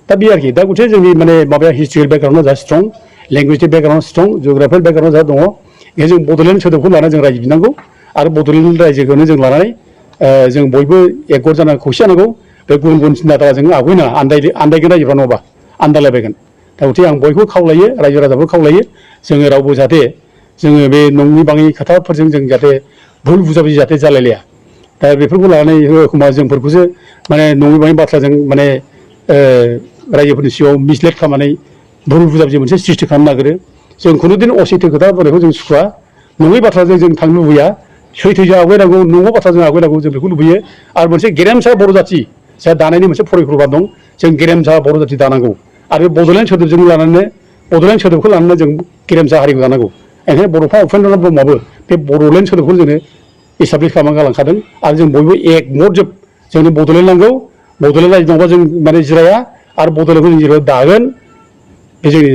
दा बे आरोखि दा गथे जोंनि माने माबाया हिस्ट्रिकेल बेकग्राउन्डआ जा स्ट्रं लेंगुवेजनि बेकग्राउन्ड स्ट्रं जिअ'ग्राफिकेल बेकग्राउन्ड जा दङ बेखायनो जों बड'लेण्ड सोदोबखौ लानानै जों रायजो बिनांगौ आरो बड'लेण्ड रायजोखौनो जों लानानै जों बयबो एकगत जानानै खौसे जानांगौ बे गुबुन गुबुन सिन्था जों आवगायनाङा आन्दायगोन रायजोफ्रा नङाबा आन्दायलायबायगोन दा गथिखे आं बयखौबो खावलायो रायजो राजाफोरखौ खावलायो जोङो रावबो जाहाथे जोङो बे नङि बाङि खोथाफोरजों जों जाहाथे भुल बुजाबुजि जाहाथे जालायलाया दा बेफोरखौ लानानै एखमबा जोंफोरखौसो माने नङि बाङि बाथ्राजों माने रायजोफोरनि सिगाङाव मिसलेट खालामनानै भुल बुजाबुजि मोनसे सृष्टि खालामनो नागिरो जों खुनुदिन असैथो खोथा बुंनायखौ जों सुखुवा नङै बाथ्राजों जों थांनो लुबैया सैथोजों आवगायनांगौ नंगौ बाथ्राजों आवगायनांगौ जों बेखौ लुबैयो आरो मोनसे गेरेमसा बर' जाथि जाहा दानायनि मोनसे फरिकल्पना दं जों गेरेमसा बर' जाथि दानांगौ आरो बड'लेण्ड सोदोबजों लानानै बड'लेण्ड सोदोबखौ लानानै जों गेरेमसा हारिखौ दानांगौ ओंखायनो बड'फा उपेन्द्रनाथ ब्रह्मआबो बे बड'लेण्ड सोदोबखौ जोंनो एस्टाब्लिस खालामना गालांखादों आरो जों बयबो एकमत जोब जोंनो बड'लेण्ड नांगौ बड'लेण्ड रायजो नङाबा जों माने जिराया आरो बड'लेण्डखौ जों जेराव दागोन बे जोंनि